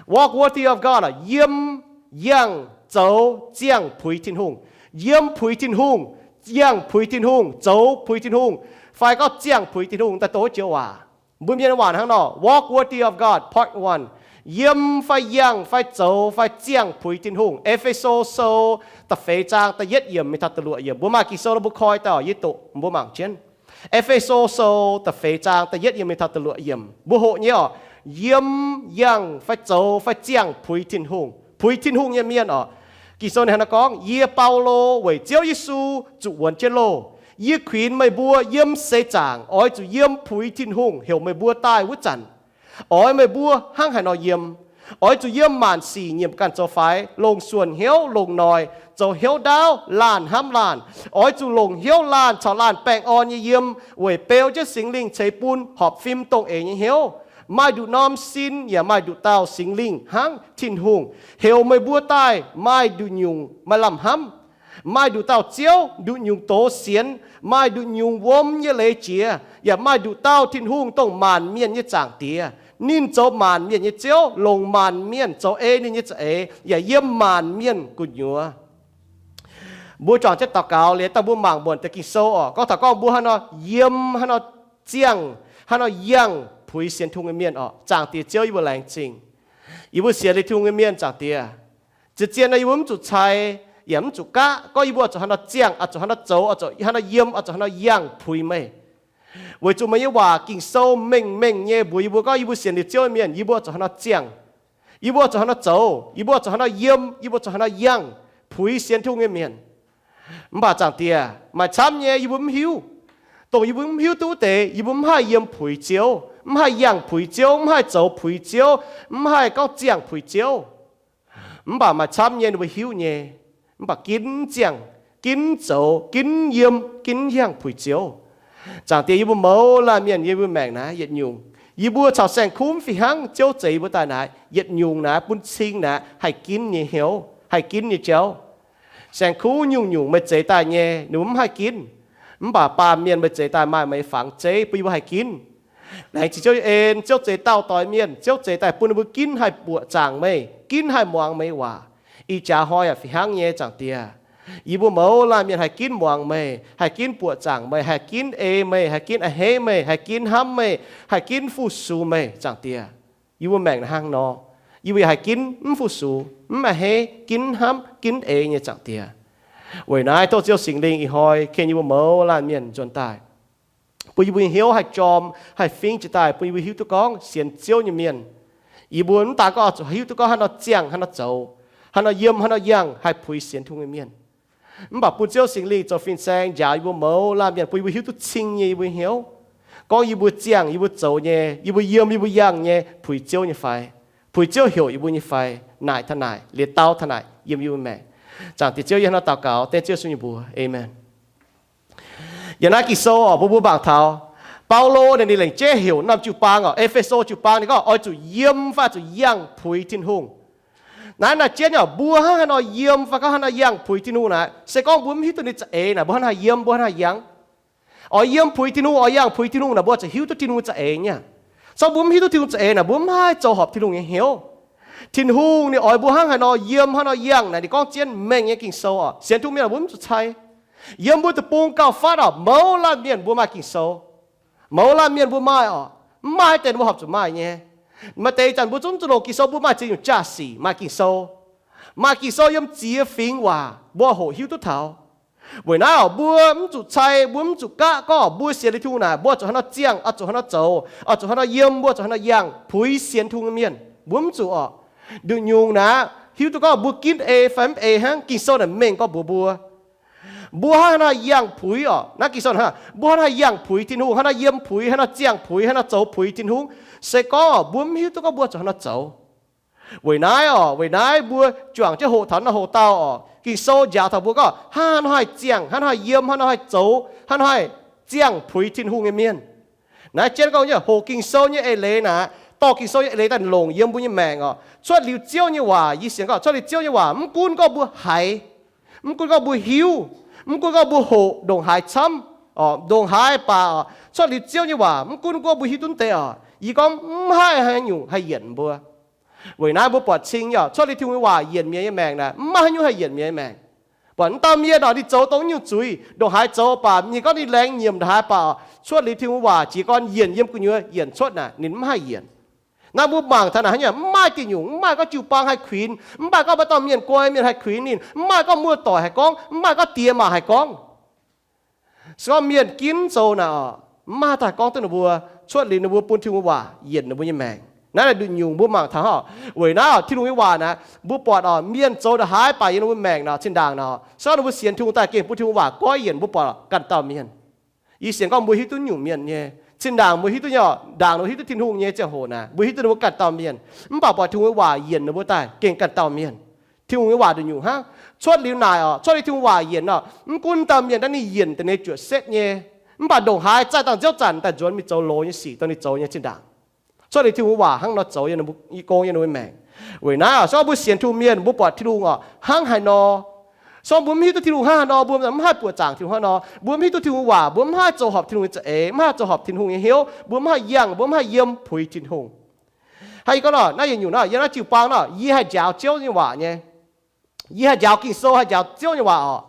Walk worthy of God, yiem, yangh, zoux, ziangh puix Tin-Hungh. Yiem puix Tin-Hungh, yangh puix Tin-Hungh, zoux puix Tin-Hungh, fai gorngv ziangh puix Tin-Hungh daaih dongh joux waac. Mbuo Mienh waac hnangv nor, walk worthy of God, part one. Yiem fai yangh fai zoux fai ziangh puix Tin-Hungh. E^fe^so Sou da'feix zaang da'yietv yiemc mingh taux da'luoqc yiemc. Mbuo maaih Ging-Sou nor mbuo koi daaih oc, yie doqc mbuo mangc jienv. E^fe^so Sou da'feix zaang da'yietv yiemc mingh taux da'luoqc yiemc. Mbuo hoqc nyei oc. Yiem, yangh fai zoux fai ziangh puix Tin-Hungh. Puix Tin-Hungh nyei mienh oc. Ging-Sou ninh hnangv naaiv gorngv, Yie, Baulo, weic Ziouv Yesu zuqc wuonx jienv loh. Yie kuinx meih mbuo yiem seix zaangc oix zuqc yiem puix Tin-Hungh heuc meih mbuo daaih wuov zanc, oix meih mbuo hnangv haaix nor yiem. Oix zuqc yiem maanc sic nyiemc ganh zoux faix, longc suonc hnyouv, longc noic, zoux hnyouv ndaauv, laanh hnamv laanh. Oix zuqc longc hnyouv laanh caux laanh baengh orn nyei yiem, weic beu jienv Singx Lingh ceix bun horpc fim dongh eix nyei hnyouv. Maaih nduqc norm sin yaac maaih nduqc dauh Singx Lingh hnangv Tin-Hungh heuc meih mbuo daaih maaih nduqc nyungc maaih lamh hnamv. Maaih nduqc dauh Ziouv, nduqc nyungc doz sienx, maaih nduqc nyungc wuom nyei leiz jiex, yaac maaih nduqc dauh Tin-Hungh dongh maanc mienh nyei Zaangc Diex. Ninh zoux maanc mienh nyei Ziouv, longc maanc mienh zoux ei ninh nyei za'eix, yaac yiem maanc mienh gu'nyuoz. Mbuo juangc jienv daux gaux liuz daaih mbuo mangc muonc deix Ging-Sou oc. Gorngv taux gorngv mbuo hnangv nor yiem, hnangv nor ziangh, hnangv nor yangh puix sienx Tin-Hungh nyei mienh oc, Zaangc Diex Ziouv, yie mbuo laengz zingh. Yie mbuo sienx liuz Tin-Hungh nyei mienh, Zaangc Diex, zien-zien nor yie mbuo mv zuqc cai, yaac mv zuqc gaqv gorngv yie mbuo oix zuqc hnangv nor ziangh, oix zuqc hnangv nor zoux, oix zuqc hnangv nor yiem, oix zuqc hnangv nor yangh puix meih. Weic zuqc meih nyei waac Ging-Sou mengh mengh nyei mbuox yie mbuo gorngv yie mbuo sienx liuz Ziouv nyei mienh, yie mbuo oix zuqc hnangv nor ziangh, yie mbuo oix zuqc hnangv nor zoux, yie mbuo oix zuqc hnangv nor yiem, yie mbuo zuqc hnangv nor yangh puix sienx Tin-Hungh nyei mienh. Mv baac Zaangc Diex, maaih camv nyei yie mbuo mv hiuv. Dongh yie mbuo mv hiuv duqv wuov deix, yie mbuo mv haih yiem puix Ziouv, mv haih yangh puix Ziouv, mv haih zoux puix Ziouv, mv haih gorngv ziangh puix Ziouv. Mv baac maaih camv nyei ninh mbuo hiuv nyei. Mv baac ginv ziangh, ginv zoux, ginv yiem, ginv yangh puix Ziouv. Zaangc Diex, yie mbuo mouz laanh mienh, yie mbuo maengc naaiv yietc nyungc, yie mbuo caux saeng-kuv mv fih hnangv Ziouv zeix yie mbuo daaih naaiv yietc nyungc naaiv bun cing naaiv haih ginv nyei hnyouv, haih ginv nyei jauv. Saeng-kuv nyungc-nyungc meih zeix daaih nyei ninh mbuo mv haih ginv. Mv baac baamh mienh meih zeix daaih maaih meih nyei fangx zeiv bun yie mbuo haih ginv. Laengz zingh Ziouv nyei en, Ziouv zeix dauh doix mienh, Ziouv zeix daaih bun ninh mbuo ginv haih buoqc zaangc meih, ginv haih muangx meih nyei waac. Ih jaax hnoi yaac fih hnangv nyei, Zaangc Diex. Yie mbuo mouz laanh mienh haih ginv muangx meih, haih ginv buoqc zaangc meih, haih ginv ei meih, haih ginv a'hneiv meih, haih ginv hnamv meih, haih ginv fu-sux meih, Zaangc Diex. Yie mbuo maengc hnangv nor, yie mbuo yaac haih ginv mv fu-sux, mv a'hneiv, ginv hnamv, ginv ei nyei, Zaangc Diex. Weic naaiv tov Ziouv Singx Lingh ih hnoi ken yie mbuo mouz laanh mienh nzuonx daaih, bun yie mbuo nyei hnyouv haih jorm, haih fingx jiez daaih, bun yie mbuo hiuv duqv gorngv sienx Ziouv nyei mienh, yie mbuo mv daan gorngv oix zuqc hiuv duqv gorngv haaix nor ziangh, haaix nor zoux, haaix nor yiem, haaix nor yangh haih puix sienx Tin-Hungh nyei mienh. Mv baac bun Ziouv Singx Lingh zoux fin-saeng njaaux yie mbuo mouz laanh mienh, bun yie mbuo hiuv duqv cing nyei yie mbuo nyei hnyouv, gorngv yie mbuo ziangh, yie mbuo zoux nyei, yie mbuo yiem, yie mbuo yangh nyei puix Ziouv nyei fai, puix Ziouv heuc yie mbuo nyei fai, naaic taux naaic, liuz dau taux naaic yiem yie mbuo maengc. Zaangc Diex Ziouv, yie hnangv nor daux gaux dengv Ziouv Yesu nyei mbuox, aamen. Yiem naaiv Ging-Sou oc, mbuo mbuo mangc taux Baulo ninh, ninh lengc jeiv heuc norm jiu-baang oc, E^fe^so jiu-baang, ninh gorngv oix zuqc yiem fai zuqc yangh puix Tin-Hungh. Naaiv naaic jienv oc, mbuo hnangv haaix nor yiem fai gorngv haaix nor yangh puix Tin-Hungh naaic, se gorngv mbuo mv hiuv duqv ninh za'eix naaic, mbuo hnangv haaix yiem, mbuo hnangv haaix yangh? Oix yiem puix Tin-Hungh, oix yangh puix Tin-Hungh naaic, mbuo zuqc hiuv duqv Tin-Hungh za'eix nyei. Se gorngv mbuo mv hiuv duqv Tin-Hungh za'eix naaic, mbuo mv haih zoux horpc Tin-Hungh nyei hnyouv. Tin-Hungh ninh oix mbuo hnangv haaix nor yiem, hnangv haaix nor yangh naaic, ninh gorngv jienv mengh nyei Ging-Sou oc. Sienx Tin-Hungh mienh mbuo mv zuqc cai. Yiem mbuo deic-bung gauh fatv oc, mouz laanh mienh mbuo maaih Ging-Sou. Mouz laanh mienh mbuo maaih oc. Mv maaih haaix deix mbuo horpc zuqc maaih nyei. Maaih deix zanc mbuo zungv zuqc longc Ging-Sou, mbuo maaih ziex nyungc jaa-sic maaih Ging-Sou. Maaih Ging-Sou yiem ziex fingx waac mbuo hoqc hiuv duqv taux. Weic naaiv oc, mbuo mv zuqc cai, mbuo mv zuqc gaqv gorngv mbuo sienx liuz Tin-Hungh naaic, mbuo zuqc hnangv nor ziangh, oix zuqc hnangv nor zoux, oix zuqc hnangv nor yiem, mbuo zuqc hnangv nor yangh puix sienx Tin-Hungh nyei mienh. Mbuo mv zuqc oc. Nduqc nyungc naaic hiuv duqv gorngv mbuo ginv ei fai mv ei hnangv, Ging-Sou naaic mengh gorngv mbuox mbuo. Mbuo hnangv haaix nor yangh puix oc, naaiv Ging-Sou hnangv, mbuo hnangv haaix nor yangh puix Tin-Hungh, hnangv haaix nor yiem puix, hnangv haaix nor ziangh puix, hnangv haaix nor zoux puix Tin-Hungh, se gorngv mbuo mv hiuv duqv gorngv mbuo zuqc hnangv haaix nor zoux. Weic naaiv oc, weic naaiv mbuo juangc jienv hoqc taux naaiv hoc-dauh oc, Ging-Sou njaaux taux mbuo gorngv hnangv haaix nor haih ziangh, hnangv haaix nor haih yiem, hnangv haaix nor haih zoux, hnangv haaix nor haih ziangh puix Tin-Hungh nyei mienh. Naaiv jienv gorngv nyei hoqc Ging-Sou nyei eix leiz naaic, dorh Ging-Sou nyei eix leiz daaih longc yiem mbuo nyei maengc oc. Cuotv liuz Ziouv nyei waac, yie sienx gorngv cuotv liuz Ziouv nyei waac, mv gunv gorngv mbuo haiz, mv gunv gorngv mbuo hiuv, mv gunv gorngv mbuo hoqc ndongc haaix camv, ndongc haaix baac oc, cuotv liuz Ziouv nyei waac, mv gunv gorngv mbuo hiuv duqv deix oc, yie gorngv mv haih haaix nyungc haih yienc mbuo. Weic naaiv mbuo buatc cing nyei, cuotv liuz Tin-Hungh nyei waac yienc mienh nyei maengc naaic, mv maaih haaix nyungc haih yienc mienh nyei maengc. Buatc mv dauh mienh oc, ninh zoux dongh nyungc zuiz, ndongc haaix zoux baac ninh gorngv ninh laengz nyiemc ndongc haaix baac, cuotv liuz Tin-Hungh nyei waac jiez gorn yienc yiem gu'nyuoz yienc cuotv naaic, ninh mv haih yienc. Naaiv mbuo mangc taux naaic hnangv nyei, mv maaih diuh nyungc, mv maaih gorngv jiu-baang haih kuinx, mv maaih gorngv maaih dauh mienh guai mienh haih kuinx ninh, mv maaih gorngv muoz-doic haih gorngv, mv maaih gorngv diex maac haih gorngv. Se gorngv mienh ginv zoux naaic oc, mv maaih daaih gorngv duqv ninh mbuo, cuotv liuz ninh mbuo bun Tin-Hungh nyei waac yienc ninh mbuo nyei maengc. Naaiv naaic nduqc nyungc mbuo mangc taux oc. Weic naaiv oc, Tin-Hungh nyei waac naaic, mbuo buatc oc, mienh zoux ndongc haaix baac yiem ninh mbuo maengc naaic, zinh ndaangc naaic, se gorngv ninh mbuo sienx Tin-Hungh daaih gengh bun Tin-Hungh waac goiv yienc, mbuo buatc ganh dauh mienh. Yie sienx gorngv mbuo hiuv duqv nyungc mienh nyei, zinh ndaangc mbuo hiuv duqv nyei oc, ndaangc ninh mbuo hiuv duqv Tin-Hungh nyei ziangh hoc naaic, mbuo hiuv duqv ninh mbuo ganh dauh mienh. Mv baac buatc Tin-Hungh nyei waac yienc ninh mbuo daaih gengh ganh dauh mienh. Tin-Hungh nyei waac nduqc nyungc hnangv. Cuotv liuz naaic oc, cuotv liuz Tin-Hungh waac yienc oc, mv gunv dauh mienh naaiv ninh yienc daaih ninh zuoqc setv nyei, mv baac ndongc haaix zaih dangh nziouv zanc daaih nzuonx mingh zoux loz nyei sic dongh ninh zoux nyei zinh ndaangc. Cuotv liuz Tin-Hungh waac hnangv nor zoux yiem ninh mbuo, yiem gong yiem ninh mbuo maengc. Weic naaiv oc, se gorngv mbuo sienx Tin-Hungh mienh, mbuo buatc Tin-Hungh oc, hnangv haaix nor. Se gorngv mbuo mv hiuv duqv Tin-Hungh hnangv haaix nor, mbuo mv haih buoqc zaangc Tin-Hungh hnangv nor. Mbuo mv hiuv duqv Tin-Hungh waac, mbuo mv haih zoux horpc Tin-Hungh nyei za'eix, mv haih zoux horpc Tin-Hungh nyei hnyouv, mbuo mv haih yangh, mbuo mv haih yiem puix Tin-Hungh. Hnangv yie gorngv nor, naaiv yietc nyungc naaiv, yiem naaiv jiu-baang nor, yie haih njaaux Ziouv nyei waac nyei. Yie haih njaaux Ging-Sou, haih njaaux Ziouv nyei waac oc.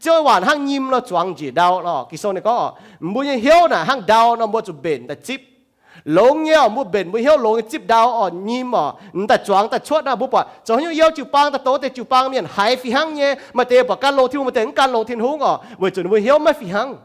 Ziouv nyei waac hnangv nyim nor zuangx njiec ndau nor. Ging-Sou ninh gorngv oc, mbuo nyei hnyouv naaic hnangv ndau nor, mbuo zuqc mbenc daaih zipv. Longx nyei oc, mbuo mbenc mbuo hnyouv longx nyei zipv ndau oc, nyim oc, m'daaih zuangx daaih cuotv naaic. Mbuo buatc zoux haaix nyungc yiem jiu-baang daaih doz deix jiu-baang mienh haiz fih hnangv nyei. Maaih deix buatc gan longx Tin-Hungh, maaih deix mv gan longx Tin-Hungh oc, weic zuqc ninh mbuo hnyouv maiv fih hnangv.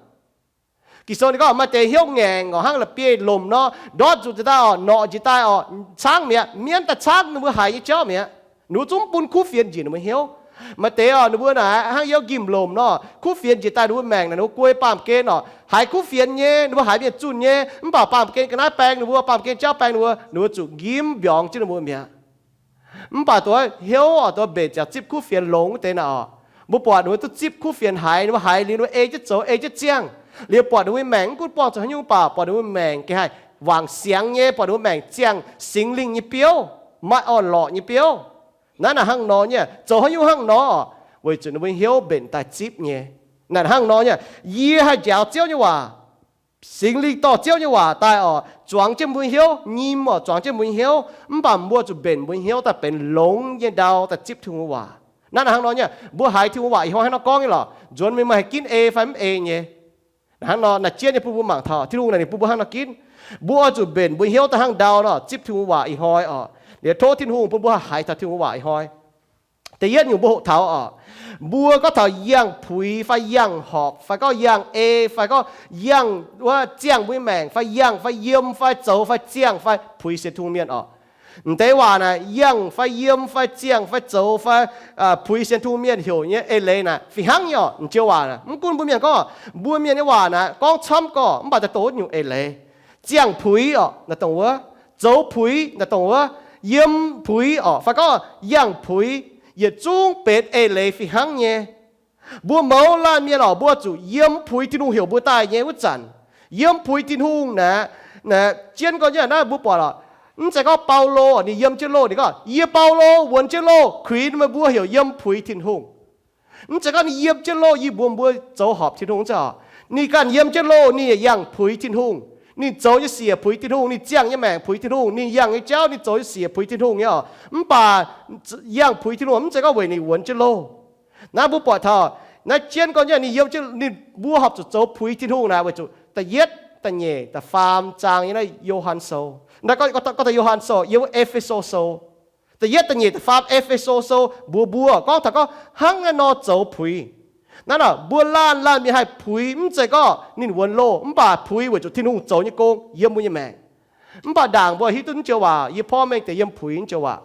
Ging-Sou ninh gorngv maaih deix hnyouv ngaengc oc, hnangv la'bieiv-lomc nor, ndortv nzuqc njiec daaih oc, norqc njiec daaih oc, caangv mi'aqv, mienv daaih caangv ninh mbuo haiz nyei jauv mi'aqv. Ninh mbuo zungv bun kuv fienx njiec ninh mbuo hnyouv. Maaih deix oc, ninh mbuo naaic hnangv yiem nqimh lomc nor, kuv fienx njiec daaih ninh mbuo maengc naaic ninh mbuo guei baamh gen oc, haiz kuv fienx nyei, ninh mbuo haiz mienh zunh nyei, mv baac baamh gen ga'naaiv baeng ninh mbuo, baamh gen jauv baeng ninh mbuo, ninh mbuo zuqc nqimv mbiorngz jienv ninh mbuo mi'aqv. Mv baac dongh hnyouv oc, dongh mbenc ziangx zipv kuv fienx longx wuov deix naaic oc, mbuo buatc ninh mbuo duqv zipv kuv fienx haiz, ninh mbuo haiz liuz ninh mbuo ei jienv zoux, ei jienv ziangh. Liuz buatc ninh mbuo nyei maengc mv gunv buangh zuqc haaix nyungc baac buatc ninh mbuo maengc gengh haih wangc siangx nyei, buatc ninh mbuo maengc ziangh Singx Lingh nyei biouv, maaih orn-lorqc nyei biouv. Naaiv naaic hnangv nor nyei, zoux haaix nyungc hnangv nor oc, weic zuqc ninh mbuo hnyouv mbenc daaih zipv nyei. Naaic hnangv nor nyei, yie haih njaaux Ziouv nyei waac. Singx Lingh dorh Ziouv nyei waac daaih oc, zuangx jienv mbuo hnyouv, nyim oc, zuangx jienv mbuo hnyouv, mv baac mbuo zuqc mbenc mbuo hnyouv daaih benx longx nyei ndau daaih zipv Tin-Hungh waac. Naaiv naaic hnangv nor nyei, mbuo haiz Tin-Hungh waac ih hnoi hnangv nor gorngv nyei lorqc, nzuonx mingh meih haih ginv ei fai mv ei nyei. Naaic hnangv nor, naaic jienv nyei bun mbuo mangc taux Tin-Hungh naaic ninh bun mbuo hnangv nor ginv. Mbuo oix zuqc mbenc mbuo hnyouv daaih hnangv ndau nor zipv Tin-Hungh waac ih hnoi oc. Liuz tov Tin-Hungh bun mbuo haih haiz taux Tin-Hungh waac ih hnoi. Da'yietv nyungc mbuo hoqc taux oc, mbuo gorngv taux yangh puix fai yangh horpc fai gorngv yangh ei fai gorngv yangh wuov ziangh mbuo nyei maengc fai yangh fai yiem fai zoux fai ziangh fai puix sienx Tin-Hungh mienh oc. M'deix waac naaic, yangh fai yiem fai ziangh fai zoux fai puix sienx Tin-Hungh mienh heuc nyei eix leiz naaic fih hnangv nyei oc. M'njou waac naaic mv gunv mbuo mienh gorngv, mbuo mienh nyei waac naaic gorngv camv gorqv mv baac daaih dongh wuov nyungc eix leiz. Ziangh puix oc, naaic dongh wuov. Zoux puix, naaic dongh wuov. Yiem puix oc, fai gorngv yangh puix, yietc zungv benx eix leiz fih hnangv nyei. Mbuo mouz laanh mienh oc, mbuo zuqc yiem puix Tin-Hungh heuc mbuo daaih nyei wuov zanc. Yiem puix Tin-Hungh naaic, naaic jienv gorngv nyei naaiv mbuo buatc oc, mv zeiz gorngv Baulo ninh yiem jienv loh ninh gorngv, yie Baulo wuonx jienv loh kuinx meih mbuo heuc yiem puix Tin-Hungh. Mv zeiz gorngv ninh yiem jienv loh yie mbuox mbuo zoux horpc Tin-Hungh, mv zeiz oc. Ninh ganh yiem jienv loh ninh yaac yangh puix Tin-Hungh. Ninh zoux nyei siec puix Tin-Hungh, ninh ziangh nyei maengc puix Tin-Hungh, ninh yangh nyei jauv ninh zoux nyei siec puix Tin-Hungh nyei oc. Mv baac yangh puix Tin-Hungh mv zeiz gorngv weic ninh wuonx jienv loh. Naaiv mbuo buatc taux naaiv jienv gorngv nyei ninh yiem jienv, ninh mbuo horpc zuqc zoux puix Tin-Hungh naaic weic zuqc da'yietv, da'nyeic, da'faam zaang nyei naaiv Yo^han Sou. Naaiv gorngv, gorngv taux Yo^han Sou, yiem wuov E^fe^so Sou. Da'yietv, da'nyeic, da'faam E^fe^so Sou mbuox mbuo gorngv taux gorngv hnangv naaiv nor zoux puix. Naaiv nor mbuo laanh laanh mienh haih puix mv zeiz gorngv ninh wuonx loh, mv baac puix weic zuqc Tin-Hungh zoux nyei gong yiem mbuo nyei maengc. Mv baac ndaangc mbuo hiuv duqv naaiv joux waac, yie porv mengh deix yiem puix naaiv joux waac.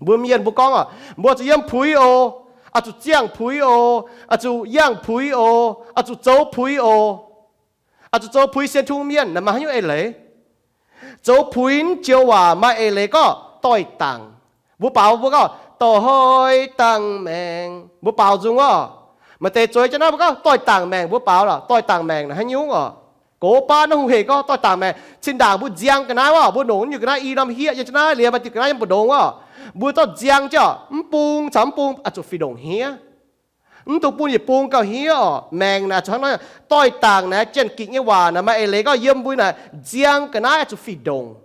Mbuo mienh mbuo gorngv oc, mbuo zuqc yiem puix oc, oix zuqc ziangh puix oc, oix zuqc yangh puix oc, oix zuqc zoux puix oc, oix zuqc zoux puix sienx Tin-Hungh mienh. Naaiv maaih haaix nyungc eix leiz? Zoux puix naaiv joux waac maaih eix leiz gorngv doix-dangc. Mbuo baaux mbuo gorngv doix-dangc maengc, mbuo baaux nzung oc. Maaih deix zueiz jienv naaiv mbuo gorngv doix-dangc maengc, mbuo baaux lorqc doix-dangc maengc naaiv haaix nyungc oc? Gox baav naaiv hungh hec gorngv doix-dangc maengc. Cin-ndaangc mbuo nziang ga'naaiv oc, mbuo longc nyungc ga'naaiv i norm hieqv nyei jienv naaiv liemh maaih diuh ga'naaiv mv mbu'ndongx oc. Mbuo zorqv nziang jienv oc, mv bung caux mv bung oix zuqc fih ndongc hniev. Mv dungx bun yietc bung gauh hniev oc. Maengc naaic zuqc hnangv nor, doix-dangc naaiv jien-gikc nyei waac naaic maaih eix leiz gorngv yiem mbuo naaic nziang ga'naaiv oix zuqc fih ndongc.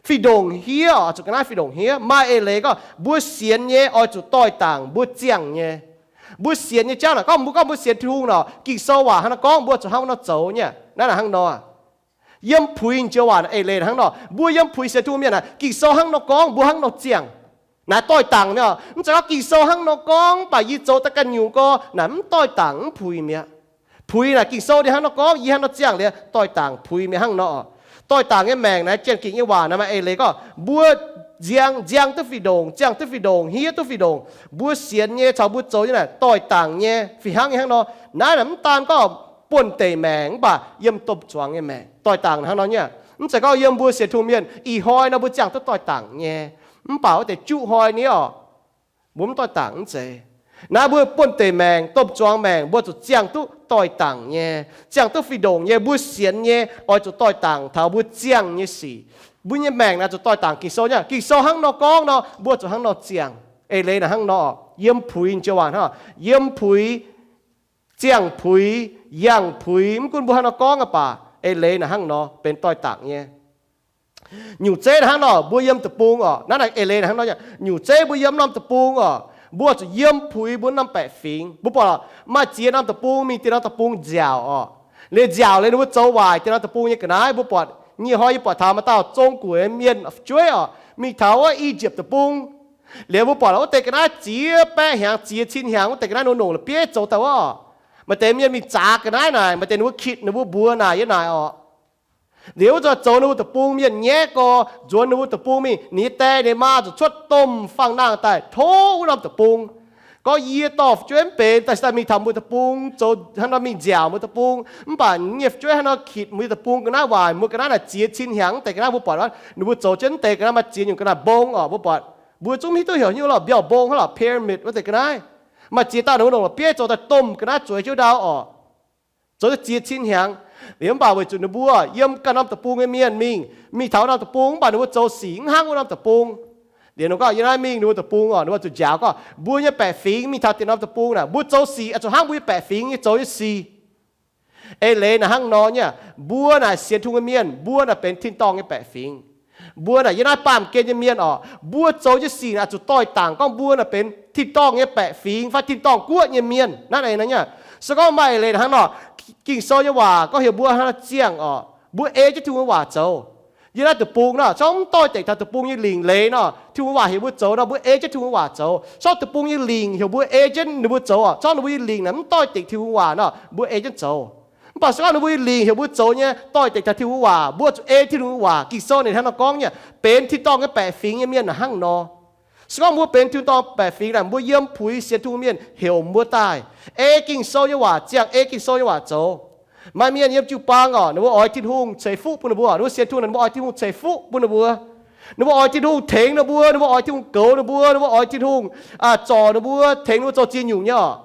Fih ndongc hniev oc, zuqc ga'naaiv fih ndongc hniev. Maaih eix leiz gorngv mbuo sienx nyei oix zuqc doix-dangc mbuo ziangh nyei. Mbuo sienx nyei jauv naaic, gorngv mbuo, gorngv mbuo sienx Tin-Hungh nor, Ging-Sou waac hnangv nor gorngv, mbuo zuqc hnangv nor zoux nyei. Naaiv naaic hnangv nor, yiem puix joux waac eix leiz hnangv nor, mbuo yiem puix sienx Tin-Hungh mienh naaic, Ging-Sou hnangv nor gorngv, mbuo hnangv nor ziangh. Naaiv doix-dangc mienh oc. Mv zeiz gorngv Ging-Sou hnangv nor gorngv mv baac yie zoux daaih ganh nyungc gorx, naaic mv doix-dangc, mv puix mi'aqv. Puix naaic Ging-Sou ninh hnangv nor gorngv, yie hnangv nor ziangh liuz, doix-dangc puix mi'aqv hnangv nor. Doix-dangc nyei maengc naaiv, janx-gikc nyei waac naaiv maaih eix leiz gorngv mbuo nziang, nziang duqv fih ndongc, ziangh duqv fih ndongc, hniev duqv fih ndongc. Mbuo sienx nyei caux mbuo zoux nyei naaic doix-dangc nyei, fih hnangv nyei hnangv nor. Naaiv naaic mv daan gorngv buonv-deic maengc mv baac yiem domh zuangx nyei maengc doix-dangc hnangv nor nyei. Mv zeiz gorngv yiem mbuo sienx Tin-Hungh mienh ih hnoi nor mbuo ziangh duqv doix-dangc nyei, mv baac wuov deix juqv hnoi ni oc, mbuo mv doix-dangc mv zeiz. Naaiv mbuo buonv-deic maengc, domh zuangx maengc, mbuo zuqc ziangh duqv doix-dangc nyei, ziangh duqv fih ndongc nyei. Mbuo sienx nyei oix zuqc doix-dangc taux mbuo ziangh nyei sic. Mbuo nyei maengc naaic zuqc doix-dangc Ging-Sou nyei. Ging-Sou hnangv nor gorngv nor, mbuo zuqc hnangv nor ziangh. Eix leiz naaic hnangv nor, yiem puix joux waac hnangv, yiem puix, ziangh puix, yangh puix, mv gunv mbuo hnangv nor gorngv aqv baac eix leiz naaic hnangv nor benx doix-dangc nyei. Nyungc zeiv naaic hnangv nor, mbuo yiem deic-bung oc, naaiv naaic eix leiz naaic hnangv nor, nyungc zeiv mbuo yiem norm deic-bung oc, mbuo zuqc yiem puix mbuo norm baeqc fingx. Mbuo buatc maaih ziex norm deic-bung mingh dieh norm deic-bung nziaauc oc. Liuz nziaauc liuz ninh mbuo zoux waaic dieh norm deic-bung nyei ga'naaiv. Mbuo buatc nyei hnoi yie buatc taux maaih dauh Zong-Guoqv mienh fu'jueiv oc, mingh taux wuov I^yipv Deic-Bung. Liuz mbuo buatc wuov deix ga'naaiv ziex baeqv hnyangx, ziex cin hnyangx wuov deix ga'naaiv ninh mbuo nongc la'bieiv zoux daaih wuov oc. Maaih deix mienh mingh zaax ga'naaiv naaic, maaih deix ninh mbuo kitc ninh mbuo mbuox naaic yiem naaic oc. Liuz wuov zanc zoux ninh mbuo deic-bung mienh nyaiv gorx, nzuonx ninh mbuo deic-bung mingh, ninh nyei die ninh maa zuqc cuotv domh fangx nangh daaih tov wuov norm deic-bung. Gorngv, yie dorh fu'jueiv mv benx daaih, se daaih mingh taux mbuo deic-bung, zoux hnangv nor mingh nziaauc mbuo deic-bung. Mv baac nyei fu'jueiv hnangv nor kitc mbuo nyei deic-bung ga'naaiv waaic, mbuo ga'naaiv naaic ziex cin hnyangx wuov deix ga'naaiv mbuo buatc, ninh mbuo zoux jienv wuov deix ga'naaiv maaih ziex nyungc ga'naaiv mbong oc. Mbuo buatc, mbuo zungv mv hiuv duqv heuc hnyouv lorh, mbiauh mbong hnangv lorh, pyramid wuov deix ga'naaiv. Maaih ziex dauh ninh mbuo nongc la'bieiv zoux daaih domh ga'naaiv zueiz jienv ndau oc. Zoux daaih ziex cin hnyangx. Liuz mv baac weic zuqc ninh mbuo yiem ganh norm deic-bung nyei mienh mingh, mingh taux norm deic-bung, mv baac ninh mbuo zoux sic mv hnangv wuov norm deic-bung. Liuz ninh gorngv, yie naaiv mingh ninh mbuo deic-bung oc, ninh mbuo zuqc njaaux gorngv, mbuo nyei baeqc fingx mingh taux dieh norm deic-bung naaic, mbuo zoux sic oix zuqc hnangv mbuo nyei baeqc fingx nyei zoux nyei sic. Eix leiz naaic hnangv nor nyei, mbuo naaic sienx Tin-Hungh nyei mienh, mbuo naaic benx tin-dorngh nyei baeqc fingx. Mbuo naaic yiem naaiv baamh gen nyei mienh oc, mbuo zoux nyei sic naaic zuqc doix-dangc gorngv mbuo naaic benx tin-dorngh nyei baeqc fingx fai tin-dorngh guoqv nyei mienh. Naaiv eix leiz naaic nyei. Se gorngv maaih eix leiz naaic hnangv nor, Ging-Sou nyei waac gorngv heuc mbuo hnangv nor ziangh oc, mbuo ei jienv Tin-Hungh nyei waac zoux. Yiem naaiv deic-bung nor, se gorngv mv doix-dekc taux deic-bung nyei lingc leiz nor, Tin-Hungh nyei waac heuc mbuo zoux nor, mbuo ei jienv Tin-Hungh nyei waac zoux. Se gorngv deic-bung nyei lingc heuc mbuo ei jienv ninh mbuo zoux oc, se gorngv ninh mbuo nyei lingc naaic mv doix-dekc Tin-Hungh waac nor, mbuo ei jienv zoux. Mv baac se gorngv ninh mbuo nyei lingc heuc mbuo zoux nyei doix-dekc taux Tin-Hungh waac, mbuo zuqc ei Tin-Hungh nyei waac. Ging-Sou ninh hnangv nor gorngv nyei, benx tin-dorngh nyei baeqc fingx nyei mienh naaic hnangv nor. Se gorngv mbuo benx tin-dorngh baeqc fingx naaic, mbuo yiem puix sienx Tin-Hungh mienh heuc mbuo daaih ei Ging-Sou nyei waac ziangh, ei Ging-Sou nyei waac zoux. Maaih mienh yiem jiu-baang oc, ninh mbuo oix Tin-Hungh ceix fuqv bun ninh mbuo, ninh mbuo sienx Tin-Hungh, ninh mbuo oix Tin-Hungh ceix fuqv bun ninh mbuo. Ninh mbuo oix Tin-Hungh tengx ninh mbuo, ninh mbuo oix Tin-Hungh goux ninh mbuo, ninh mbuo oix Tin-Hungh zorc ninh mbuo, tengx ninh mbuo zoux ziex nyungc nyei oc.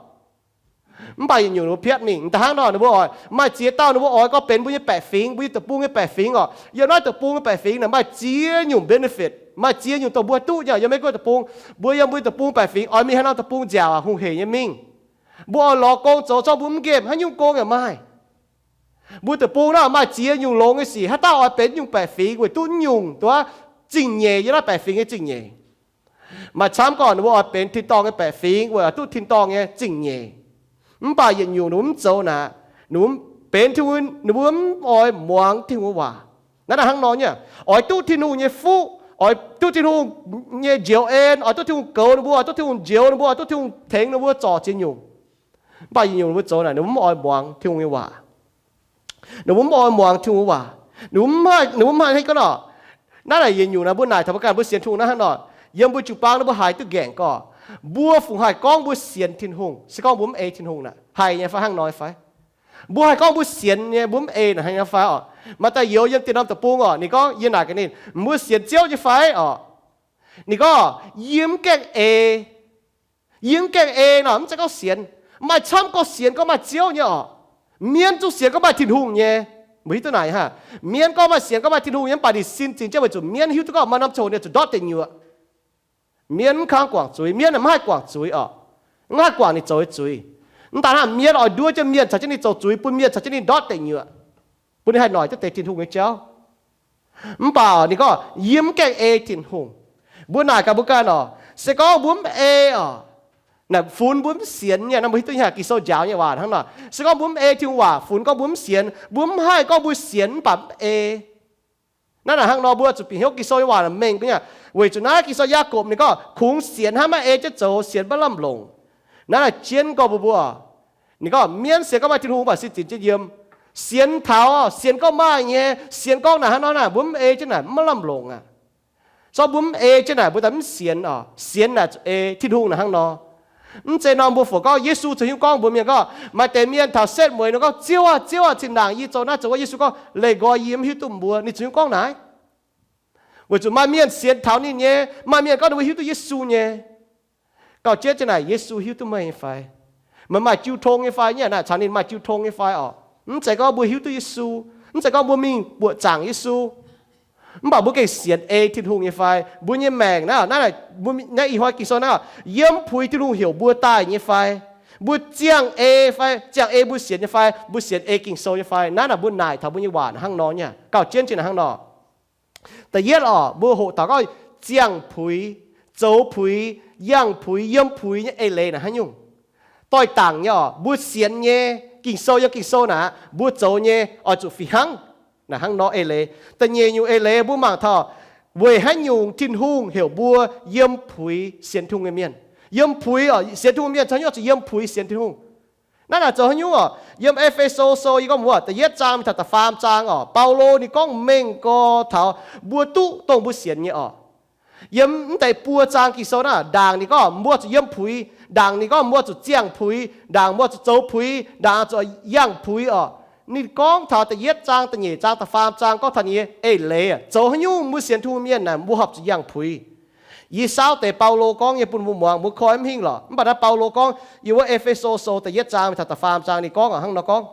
Mv baac yietc nyungc ninh mbuo piatv mingh. Da'hnangv nor ninh mbuo oix, maaih ziex dauh ninh mbuo oix gorngv benx mbuo nyei baeqc fingx, mbuo nyei deic-bung nyei baeqc fingx oc. Yiem naaiv deic-bung nyei baeqc fingx naaic maaih ziex nyungc benefit, maaih ziex nyungc dongh mbuo duqv nyei. Yiem Meiv Guoqv deic-bung, mbuo yiem mbuo nyei deic-bung baeqc fingx oix mingh haaix norm deic-bung nziaauc aac, hungh heic nyei mingh. Mbuo oix lorz gong zoux, se gorngv mbuo mv nqemh haaix nyungc gong yaac maaih. Mbuo deic-bung naaic maaih ziex nyungc longx nyei sic, haaix dauh oix benx nyungc baeqc fingx weic duqv nyungc duqv zingh nyeic, yiem naaiv baeqc fingx nyei zingh nyeic. Maaih camv gorngv ninh mbuo oix benx tin-dorngh nyei baeqc fingx weic oix duqv tin-dorngh nyei zingh nyeic. Mv baac yietc nyungc ninh mbuo mv zoux naaic, ninh mbuo benx Tin-Hungh, ninh mbuo mv oix muangx Tin-Hungh nyei waac. Naaiv hnangv nor nyei, oix duqv Tin-Hungh nyei fuqv, oix duqv Tin-Hungh nyei njoux en, oix duqv Tin-Hungh goux ninh mbuo, oix duqv Tin-Hungh njoux ninh mbuo, oix duqv Tin-Hungh tengx ninh mbuo zorc ziex nyungc. Mv baac yietc nyungc ninh mbuo zoux naaic, ninh mbuo mv oix muangx Tin-Hungh nyei waac. Ninh mbuo mv oix muangx Tin-Hungh waac. Ninh mbuo mv haih, ninh mbuo mv haih gorngv nor. Naaiv naaic yietc nyungc naaic mbuo naaic taux mbuo ganh mbuo sienx Tin-Hungh naaiv hnangv nor. Yiem mbuo jiu-baang naaiv mbuo haiz duqv nqaengc gorngv, mbuo fungc haih gorngv mbuo sienx Tin-Hungh se gorngv mbuo mv ei Tin-Hungh naaic, haih nyei fai hnangv nor fai? Mbuo haih gorngv mbuo sienx nyei, mbuo mv ei naaic hnangv nor fai oc? Maaih deix youz yiem dieh norm deic-bung oc, ninh gorngv, yie naaic gaax ninh, mbuo sienx Ziouv nyei fai oc? Ninh gorngv, yie mv gaengh ei. Yie mv gaengh ei nor, mv zeiz gorngv sienx. Maaih camv gorngv sienx gorngv maaih Ziouv nyei oc. Mienv zungv sienx gorngv maaih Tin-Hungh nyei. Mbuo hiuv duqv naaic hnangv. Mienv gorngv maaih sienx gorngv maaih Tin-Hungh nyei, mv baac ninh sin zingx jienv weic zuqc mienv hiuv duqv gorngv maaih norm ziangh hoc ninh zuqc ndortv deic nyuoqc. Mienv mv kangv guangc zuiz, mienv mv haih guangc zuiz oc. Mv haih guangc ninh zoux nyei zuiz. Mv daan hnangv, mienv oix nduov jienv mienh caux jienv ninh zoux zuiz, bun mienh caux jienv ninh ndortv deic nyuoqc, bun ninh haih noic duqv deix Tin-Hungh nyei jauv. Mv baac ninh gorngv yie mv gaengh ei Tin-Hungh. Mbuo naaic gaax mbuo ganh oc, se gorngv mbuo mv ei oc, naaic funx mbuo mv sienx nyei. Naaiv mbuo hiuv duqv nyei Ging-Sou njaaux nyei waac hnangv nor. Se gorngv mbuo mv ei Tin-Hungh waac, funx gorngv mbuo mv sienx, mbuo mv haih gorngv mbuo sienx mv baac mv ei. Naaiv naaic hnangv nor mbuo zuqc bieqc hnyouv Ging-Sou nyei waac mengh nyei. Weic zuqc naaiv Ging-Sou Yaagorpc ninh gorngv kungx sienx hnangv maiv ei jienv zoux, sienx maiv lamh longc. Naaiv naaic jienv gorngv mbuo mbuo, ninh gorngv mienv sienx gorngv maaih Tin-Hungh mv baac se zinx jienv yiem. Sienx taux, sienx gorngv maaih nyei, sienx gorngv naaic hnangv nor naaic mbuo mv ei jienv naaic mv lamh longc aqv. Zorqv mbuo mv ei jienv naaic mbuo daaih mv sienx oc. Sienx naaic zuqc ei Tin-Hungh naaic hnangv nor. Mv zeiz nor mbuo fungc gorngv Yesu zoux hnyouv gorngv mbuox mienh gorngv maaih deix mienh taux setv mueiz nor gorngv, Ziouv aah! Ziouv aah! Zinh ndaangc yie zoux naaiv zoux wuov. Yesu gorngv, Leih nqoi yie mv hiuv duqv mbuo. Ninh zoux hnyouv gorngv naaic. Weic zuqc maaih mienh sienx taux ninh nyei, maaih mienh gorngv ninh mbuo hiuv duqv Yesu nyei. Gauh jienv jienv naaic Yesu hiuv duqv meih nyei fai? Meih maaih jiu tong nyei fai? Nyei naaic caux ninh maaih jiu tong nyei fai oc? Mv zeiz gorngv mbuo hiuv duqv Yesu, mv zeiz gorngv mbuo mingh buoqc zaangc Yesu. Mv baac mbuo gengh sienx ei Tin-Hungh nyei fai? Mbuo nyei maengc naaiv, naaiv ih hnoi Ging-Sou naaiv, yiem puix Tin-Hungh heuc mbuo daaih nyei fai? Mbuo ziangh ei fai? Ziangh ei mbuo sienx nyei fai? Mbuo sienx ei Ging-Sou nyei fai? Naaiv naaic mbuo naaic taux mbuo nyei waac hnangv nor nyei. Gauh jienv jienv naaic hnangv nor. Da'yietv oc, mbuo hoqc taux gorngv ziangh puix, zoux puix, yangh puix, yiem puix nyei eix leiz naaic haaix nyungc? Doix-dangc nyei oc, mbuo sienx nyei, Ging-Sou yiem Ging-Sou naaic, mbuo zoux nyei oix zuqc fih hnangv. Naaic hnangv nor eix leiz. Da'nyeic nyungc eix leiz mbuo mangc taux weic haaix nyungc Tin-Hungh heuc mbuo yiem puix sienx Tin-Hungh nyei mienh. Yiem puix oc, sienx Tin-Hungh mienh zoux haaix nyungc zuqc yiem puix sienx Tin-Hungh? Naaiv naaic zoux haaix nyungc oc? Yiem E^fe^so Sou yie gorngv mbuo da'yietv zaang mingh taux da'faam zaang oc, Baulo ninh gorngv mengh gorx taux mbuo duqv dongh mbuo sienx nyei oc. Yiem mv deix buo zaang Ging-Sou naaiv, ndaangc ninh gorngv mbuo zuqc yiem puix, ndaangc ninh gorngv mbuo zuqc ziangh puix, ndaangc mbuo zuqc zoux puix, ndaangc zuqc yangh puix oc. Ninh gorngv taux da'yietv zaang, da'nyeic zaang, da'faam zaang gorngv taux ninh nyei eix leiz, zoux haaix nyungc mbuo sienx Tin-Hungh mienh naaic mbuo horpc zuqc yangh puix. Yie saauv deix Baulo gorngv nyei bun mbuo muangx, mbuo koi mv hingh lorqc. Mv baac naaiv Baulo gorngv yiem wuov E^fe^so Sou da'yietv zaang mingh taux da'faam zaang ninh gorngv oc, hnangv nor gorngv.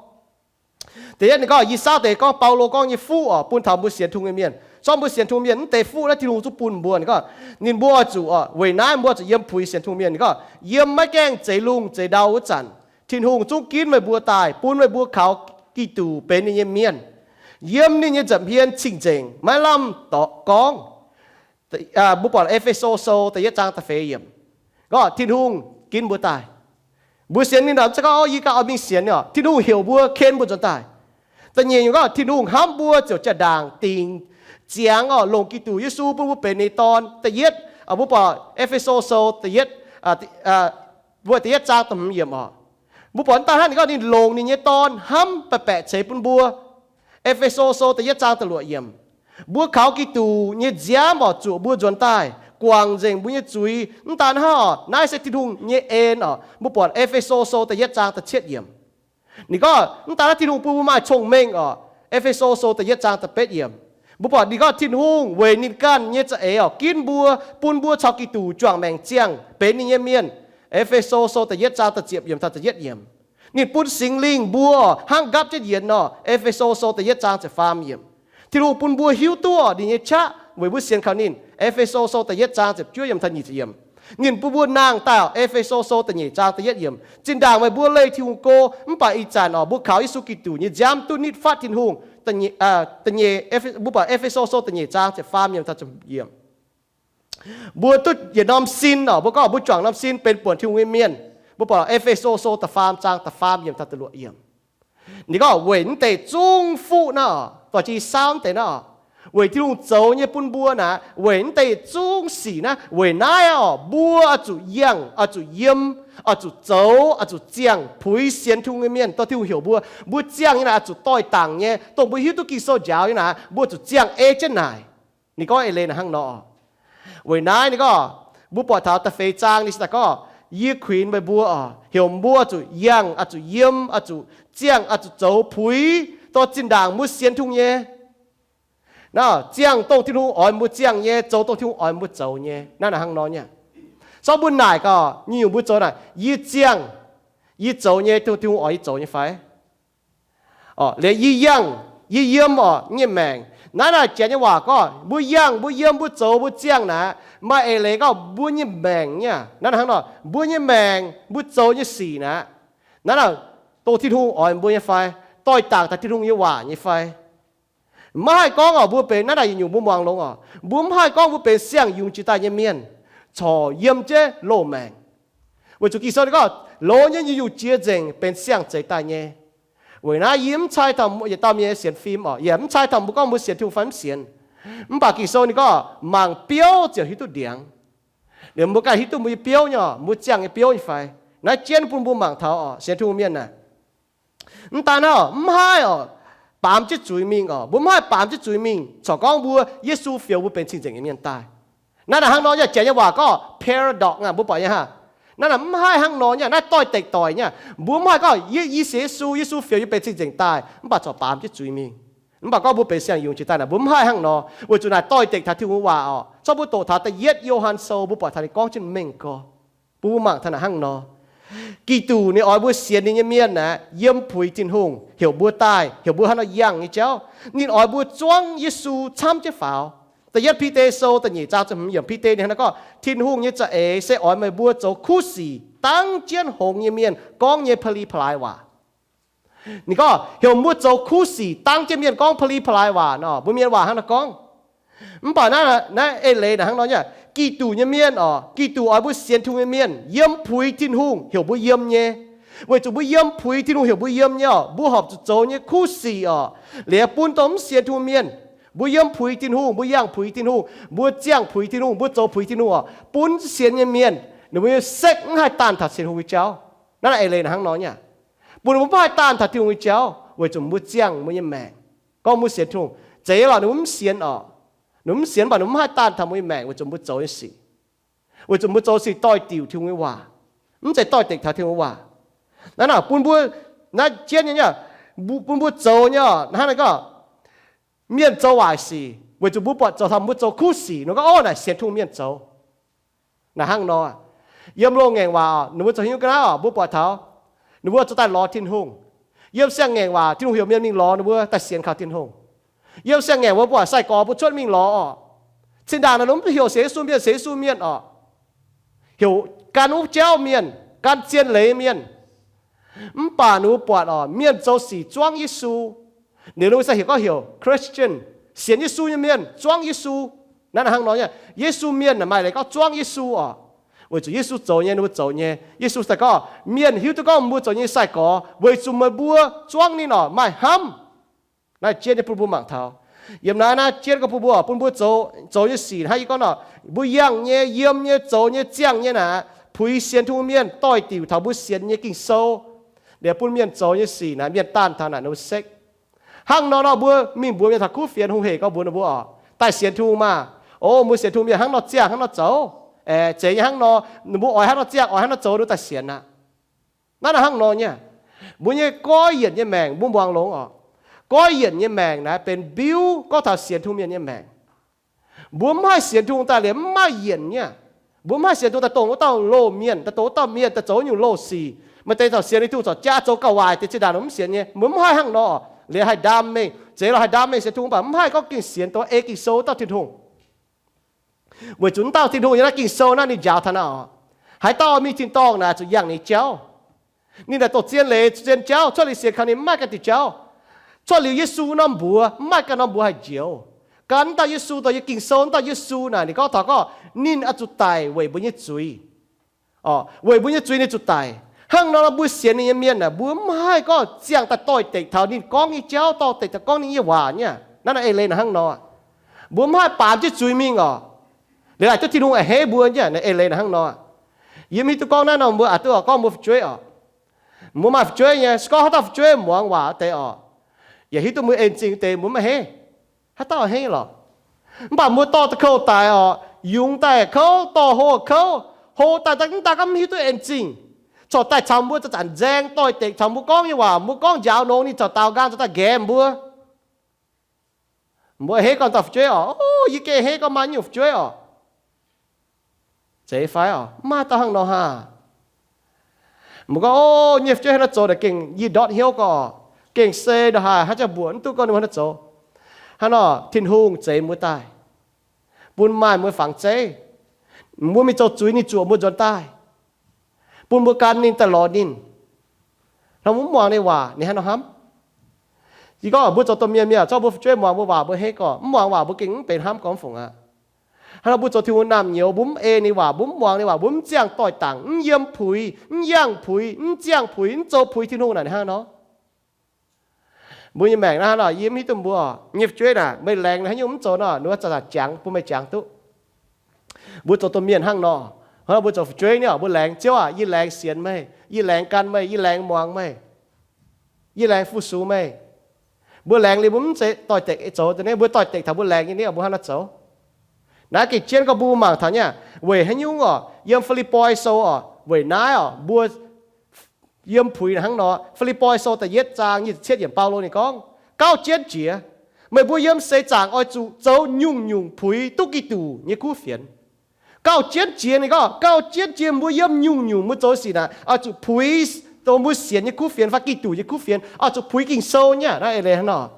Da'yietv ninh gorngv, yie saauv deix gorngv Baulo gorngv nyei fuqv oc, bun taux mbuo sienx Tin-Hungh nyei mienh. Zorqv mbuo sienx Tin-Hungh mienh mv deix fuqv naaiv Tin-Hungh zungv bun mbuo. Ninh gorngv, ninh mbuo oix zuqc oc, weic naaiv mbuo oix zuqc yiem puix sienx Tin-Hungh mienh. Ninh gorngv, yiem maiv gaengh zeix lungh zeix ndau wuov zanc, Tin-Hungh zungv ginv meih mbuo daaih, bun meih mbuo kaux Giduc benx ninh nyei mienh. Yiem ninh nyei nza'hmien cing-nzengc, maiv lamh dorc gorngv. Mbuo buatc E^fe^so Sou da'yietv zaang da'feix yiemc, gorngv Tin-Hungh ginv mbuo daaih. Mbuo sienx ninh naaic mv zeiz gorngv, o, yie ganh oix mingh sienx oc. Tin-Hungh heuc mbuo, ken mbuo nzuonx daaih. Da'nyeic nyungc gorngv Tin-Hungh hnamv mbuo ziouc jaa-ndaangc dingc ziangx oc, longc Giduc Yesu bun mbuo benx ninh nyei dorn. Da'yietv, mbuo buatc E^fe^so Sou da'yietv, mbuo da'yietv zaang da'hmz yiemc oc. Mbuo buatc mv daan hnangv, ninh gorngv ninh longc ninh nyei dorn hnamv baeqc baeqc ceix bun mbuo. E^fe^so Sou da'yietv zaang da'luoqc yiemc. Mbuo kaux Giduc nyei nziaamv oc, zuoqc mbuo nzuonx daaih, guangc nzengc mbuo nyei zuiz. Mv daan hnangv oc, naaiv se Tin-Hungh nyei en oc. Mbuo buatc E^fe^so Sou da'yietv zaang da'cietv yiemc. Ninh gorngv mv daan hnangv, Tin-Hungh bun mbuo maaih cong-mengh oc. E^fe^so Sou da'yietv zaang da'betv yiemc. Mbuo buatc ninh gorngv Tin-Hungh weic ninh ganh nyei za'eix oc, ginv mbuo, bun mbuo caux Giduc juangc maengc ziangh benx ninh nyei mienh. E^fe^so Sou da'yietv zaang da'ziepc yiemc taux da'yietv yiemc. Ninh bun Singx Lingh mbuo oc, hnangv nqapv jienv yienx nor. E^fe^so Sou da'yietv zaang ziepc faam yiemc. Tin-Hungh bun mbuo hiuv duqv oc ninh nyei qaqv weic mbuo sienx kaux ninh. E^fe^so Sou da'yietv zaang ziepc juov yiemc taux nyic ziepc yiemc. Ninh bun mbuo nangh daaih oc. E^fe^so Sou da'nyeic zaang da'yietv yiemc. Zinh ndaangc meih mbuo leih Tin-Hungh go, mv baac ih zanc oc, mbuo kaux Yesu Giduc nyei nziaamv duqv nitv fatv Tin-Hungh. Da'nyeic, mbuo buatc E^fe^so Sou da'nyeic zaang ziepc faam yiemc taux ziepc yiemc. Mbuo duqv yietc norm sin oc, mbuo gorngv mbuo juangc norm sin benx buonc Tin-Hungh nyei mienh. Mbuo buatc E^fe^so Sou da'faam zaang da'faam yiemc taux da'luoqc yiemc. Ninh gorngv weic mv deix zungv fuqv naaiv oc, dorh jienv saauv mv deix naaiv oc, weic Tin-Hungh zoux nyei bun mbuo naaiv, weic mv deix zungv sic naaiv, weic naaiv oc, mbuo oix zuqc yangh, oix zuqc yiem, oix zuqc zoux, oix zuqc ziangh puix sienx Tin-Hungh nyei mienh, dongh Tin-Hungh heuc mbuo. Mbuo ziangh nyei naaic oix zuqc doix-dangc nyei, dongh mbuo hiuv duqv Ging-Sou njaaux nyei naaic, mbuo zuqc ziangh ei jienv naaic. Ninh gorngv eix leiz naaic hnangv nor. Weic naaiv ninh gorngv, mbuo buatc taux da'feix zaang ninh se daaih gorngv, yie kuinx meih mbuo oc, heuc mbuo zuqc yangh, oix zuqc yiem, oix zuqc ziangh, oix zuqc zoux puix, dongh zinh ndaangc mbuo sienx Tin-Hungh nyei. Naaiv ziangh dongh Tin-Hungh oix mbuo ziangh nyei, zoux dongh Tin-Hungh oix mbuo zoux nyei. Naaiv naaic hnangv nor nyei. Zorqv mbuo naaic gaax, nyungc-nyungc mbuo zoux naaic, yie ziangh, yie zoux nyei dongh Tin-Hungh oix yie zoux nyei fai? Liuz yie yangh, yie yiem oc, nyei maengc. Naaiv naaic janx nyei waac gorngv, mbuo yangh, mbuo yiem, mbuo zoux, mbuo ziangh naaic, maaih eix leiz gorngv mbuo nyei maengc nyei. Naaiv hnangv nor, mbuo nyei maengc, mbuo zoux nyei sic naaic, naaiv dongh Tin-Hungh oix mbuo nyei fai? Doix-dangc taux Tin-Hungh nyei waac nyei fai? Maiv haih gorngv oc, mbuo benx naaiv naaic yietc nyungc mbuo muangx longx oc, mbuo mv haih gorngv mbuo benx siang-yungz jiex daaih nyei mienh corc yiem jienv loz-maengc. Weic zuqc Ging-Sou ninh gorngv, loz nyei nyungc-nyungc jiex nzengc benx siang-zeix daaih nyei. Weic naaiv yie mv cai taux yietc dauh mienh nyei sienx fim oc, yaac mv cai taux mbuo gorngv mbuo sienx Tin-Hungh fai mv sienx. Mv baac Ging-Sou ninh gorngv mangc biouv ziouc hiuv duqv ndiangx. Liuz mbuo ganh hiuv duqv mbuo nyei biouv nyei oc, mbuo ziangh nyei biouv nyei fai. Naaiv jienv bun mbuo mangc taux oc, sienx Tin-Hungh mienh naaic, mv daan hnangv, mv haih oc, baamz jienv zuiz mingh oc. Mbuo mv haih baamz jienv zuiz mingh corc gorngv mbuo, Yesu fioux mbuo benx cing-nzengc nyei mienh daaih. Naaiv naaic hnangv nor nyei, janx nyei waac gorngv paradox aqv, mbuo buatc nyei hnangv. Naaiv naaic mv haih hnangv nor nyei, naaiv doix-dekc doic nyei. Mbuo mv haih gorngv, yie, yie sienx Yesu, Yesu fioux yie benx cing-nzengc daaih, mv baac corc baamz jienv zuiz mingh. Mv baac gorngv mbuo benx siang-yungz jiex daaih naaic, mbuo mv haih hnangv nor, weic zuqc naaic doix-dekc taux Tin-Hungh waac oc. Zorqv mbuo doqc taux da'yietv Yo^han Sou, mbuo buatc taux ninh gorngv jienv mengh gorx. Bun mbuo mangc taux naaic hnangv nor, Giduc ninh oix mbuo sienx ninh nyei mienh aeqv, yiem puix Tin-Hungh, heuc mbuo daaih, heuc mbuo hnangv nor yangh nyei jauv. Ninh oix mbuo zuangv Yesu camv jienv faaux. Da'yietv Bide Sou da'nyeic zaang ziepc hmz yiemc, Bide ninh hnangv naaiv gorngv, Tin-Hungh nyei za'eix se oix meih mbuo zoux kuv sic dangv jienv hngongx nyei mienh gorngv nyei pa'li pa'laaix waac. Ninh gorngv heuc mbuo zoux kuv sic dangv jienv mienh gorngv pa'li pa'laaix waac nor, mbuo mienh waac hnangv naaiv gorngv. Mv baac naaiv, naaiv eix leiz naaic hnangv nor nyei, Giduc nyei mienh oc, Giduc oix mbuo sienx Tin-Hungh nyei mienh yiem puix Tin-Hungh heuc mbuo yiem nyei. Weic zuqc mbuo yiem puix Tin-Hungh heuc mbuo yiem nyei oc, mbuo horpc zuqc zoux nyei kuv sic oc, liuz bun dongh mv sienx Tin-Hungh mienh, mbuo yiem puix Tin-Hungh, mbuo yangh puix Tin-Hungh, mbuo ziangh puix Tin-Hungh, mbuo zoux puix Tin-Hungh oc, bun sienx nyei mienh ninh mbuo nyei sekv mv haih daanh taux sienx Tin-Hungh nyei jauv. Naaiv eix leiz naaic hnangv nor nyei, bun ninh mbuo mv haih daanh taux Tin-Hungh nyei jauv weic zuqc mbuo ziangh mbuo nyei maengc. Gorngv mbuo sienx Tin-Hungh, zeiz lorqc ninh mbuo mv sienx oc, ninh mbuo mv sienx, mv baac ninh mbuo mv haih daanh taux mbuo nyei maengc weic zuqc mbuo zoux nyei sic, weic zuqc mbuo zoux sic doix-diuc Tin-Hungh nyei waac, mv zeiz doix-dekc taux Tin-Hungh waac. Naaiv naaic bun mbuo, naaiv jienv nyei, bun mbuo zoux nyei oc, hnangv naaiv gorngv mienh zoux waaic sic weic zuqc mbuo buatc zoux taux mbuo zoux kuv sic nor gorngv, orv, naaic sienx Tin-Hungh mienh zoux. Naaic hnangv nor, yiem loz-ngaengc waac oc, ninh mbuo zoux hnyouv ga'naaiv oc, mbuo buatc taux ninh mbuo zoux daaih lorz Tin-Hungh. Yiem siang-ngaengc waac Tin-Hungh heuc mienh mingh lorz ninh mbuo daaih sienx kaux Tin-Hungh. Yiem siang-ngaengc mbuo buatc sai-gorx mbuo cuotv mingh lorz oc. Cin-ndaangc naaic ninh mbuo mv heuc sienx Yesu mienh, sienx Yesu mienh oc, heuc gan wuov jauv mienh, gan zien leiz mienh. Mv baac ninh mbuo buatc oc, mienh zoux sic zuangv Yesu, liuz ninh mbuo se heuc gorngv heuc Christian, sienx Yesu nyei mienh, zuangv Yesu. Naaiv hnangv nor nyei, Yesu mienh maaih leiz gorngv zuangv Yesu oc, weic zuqc Yesu zoux nyei, ninh mbuo zoux nyei. Yesu daaih gorngv mienh hiuv duqv gorngv mbuo zoux nyei sai-gorx weic zuqc meih mbuo zuangv ninh oc, maaih hnamv. Naaiv jienv nyei bun mbuo mangc taux, yiem naaiv, naaiv jienv gorngv bun mbuo, bun mbuo zoux, zoux nyei sic hnangv yie gorngv nor, mbuo yangh nyei, yiem nyei, zoux nyei, ziangh nyei naaic, puix sienx Tin-Hungh mienh doix-diuc taux mbuo sienx nyei Ging-Sou, liuz bun mienh zoux nyei sic naaic mienh daanh taux naaic ninh mbuo sekv. Hnangv nor nor mbuo mingh mbuox mienh taux kuv fienx hungh hec gorngv mbuox ninh mbuo oc, daaih sienx Tin-Hungh maah! O, mbuo sienx Tin-Hungh mienh hnangv nor ziangh hnangv nor zoux, aeqv, zeiz nyei hnangv nor, ninh mbuo oix hnangv nor ziangh oix hnangv nor zoux ninh daaih sienx aqv. Naaiv naaic hnangv nor nyei, mbuo nyei goiv yienc nyei maengc mbuo muangx longx oc. Goiv yienc nyei maengc naaic benx mbiuv gorngv taux sienx Tin-Hungh mienh nyei maengc. Mbuo mv haih sienx Tin-Hungh daaih liuz mv maaih yienc nyei. Mbuo mv haih sienx Tin-Hungh daaih dongh wuov dauh loz-mienh, daaih dongh wuov dauh mienh daaih zoux wuov nyungc loz sic. Maaih deix taux sienx Tin-Hungh corc jaa zoux gauh waaic deix zinh ndaangc mbuo mv sienx nyei, mbuo mv haih hnangv nor. Liuz haih ndaam mengh, zeiz lorqc haih ndaam mengh sienx Tin-Hungh, mv baac mv haih gorngv gengh sienx dongh ei Ging-Sou wuov dauh Tin-Hungh. Weic zuqc wuov dauh Tin-Hungh yiem naaiv Ging-Sou naaiv ninh njaaux taux naaic oc, haaix dauh mingh tin-dorngh naaic zuqc yangh ninh jauv. Ninh naaic dongh zien leiz, zien jauv, cuotv liuz sienx kaux ninh mv maaih ganh diuc jauv. Cuotv liuz Yesu norm mbuox mv maaih ganh norm mbuox haih njoux. Gan wuov dauh Yesu, dongh yiem Ging-Sou wuov dauh Yesu naaic ninh gorngv taux gorngv ninh oix zuqc daic weic mbuo nyei zuiz. Weic mbuo nyei zuiz ninh zuqc daic. Hnangv nor mbuo sienx ninh nyei mienh aeqv, mbuo mv haih gorngv ziangh daaih doix-dekc taux ninh gorngv nyei jauv, doix-dekc taux gorngv ninh nyei waac nyei. Naaiv naaic eix leiz naaic hnangv nor, mbuo mv haih baamz jienv zuiz mingh oc. Liuz laaic duqv Tin-Hungh a'hneiv mbuo nyei. Naaiv eix leiz naaic hnangv nor, yie mv hiuv duqv gorngv naaiv nor mbuo a'duqv gorngv mbuo fu'jueiv oc. Mbuo maaih fu'jueiv nyei, se gorngv haaix dauh fu'jueiv muangx waac wuov deix oc, yaac hiuv duqv mbuo en zingh wuov deix mbuo mv a'hneiv. Haaix dauh a'hneiv lorqc. Mv baac mbuo dorh da'kouv daic oc, yungz daaih kouv, dorh hlo kouv, hlo daaih mv daaih gorngv mv hiuv duqv en zingh, corc daaih caux mbuo zanc-zanc nzaeng doix-dekc caux mbuo gorngv nyei waac, mbuo gorngv njaaux nongx ninh corc daaux nqaang corc daaih nqaeqv mbuo. Mbuo a'hneiv gorngv dauh fu'jueiv oc, o, yie gengh a'hneiv gorngv maaih nyungc fu'jueiv oc. Zeiz fai oc? Mv maaih dauh hnangv nor haah. Mbuo gorngv, o, nyei fu'jueiv hnangv nor zoux naaic gengh yie ndortv hnyouv gorngv oc, gengh se ndongc haaix haaix zanc mbuoqc mv duqv gorngv ninh mbuo hnangv nor zoux. Hnangv nor Tin-Hungh zeix mbuo daaih, bun maaih mbuo fangx zeiv. Mbuo mingh zoux zuiz ninh zuoqc mbuo nzuonx daaih, bun mbuo gan ninh daaih lorz ninh. Hnangv mbuo mv muangx ninh waac ninh hnangv nor hnamv. Yie gorngv mbuo zoux domh mienh mienh, zorqv mbuo fu'jueiv muangx mbuo waac mbuo hei gorqv, mv muangx waac mbuo gengh mv benx hnamv gorngv mv fungc aqv. Hnangv nor mbuo zoux Tin-Hungh naamh nyouz, mbuo mv ei ninh waac, mbuo mv muangx ninh waac, mbuo mv ziangh doix-dangc, mv yiem puix, mv yangh puix, mv ziangh puix, mv zoux puix Tin-Hungh naaic hnangv nor. Mbuo nyei maengc naaiv hnangv nor, yie mv hiuv duqv mbuo nyei fu'jueiv naaic, meih laengz haaix nyungc mv zoux nor, ninh mbuo zaqc zaqc jangx bun meih jangx duqv. Mbuo zoux domh mienh hnangv nor, hnangv nor mbuo zoux fu'jueiv nyei, mbuo laengz, Ziouv aac, yie laengz sienx meih, yie laengz gan meih, yie laengz muangx meih, yie laengz fu-sux meih. Mbuo laengz liuz mbuo mv zeiz doix-dekc zoux daaih, mbuo doix-dekc taux mbuo laengz nyei, mbuo hnangv nor zoux. Naaiv gengh jienv gorngv mbuo mangc taux nyei, weic haaix nyungc oc, yiem Fi^lipv^poi Sou oc, weic naaiv oc, mbuo yiem puix hnangv nor. Fi^lipv^poi Sou da'yietv zaang nyic ziepc cietv yiemc, Baulo ninh gorngv, gauh jienv jiex, meih mbuo yiem seix zaangc oix zuqc zoux nyungc-nyungc puix duqv Giduc nyei kuv fienx. Gauh jienv jiex, ninh gorngv gauh jienv jiex mbuo yiem nyungc-nyungc mbuo zoux sic naaic oix zuqc puix dongh mbuo sienx nyei kuv fienx fai Giduc nyei kuv fienx, oix zuqc puix Ging-Sou nyei. Naaiv eix leiz hnangv nor.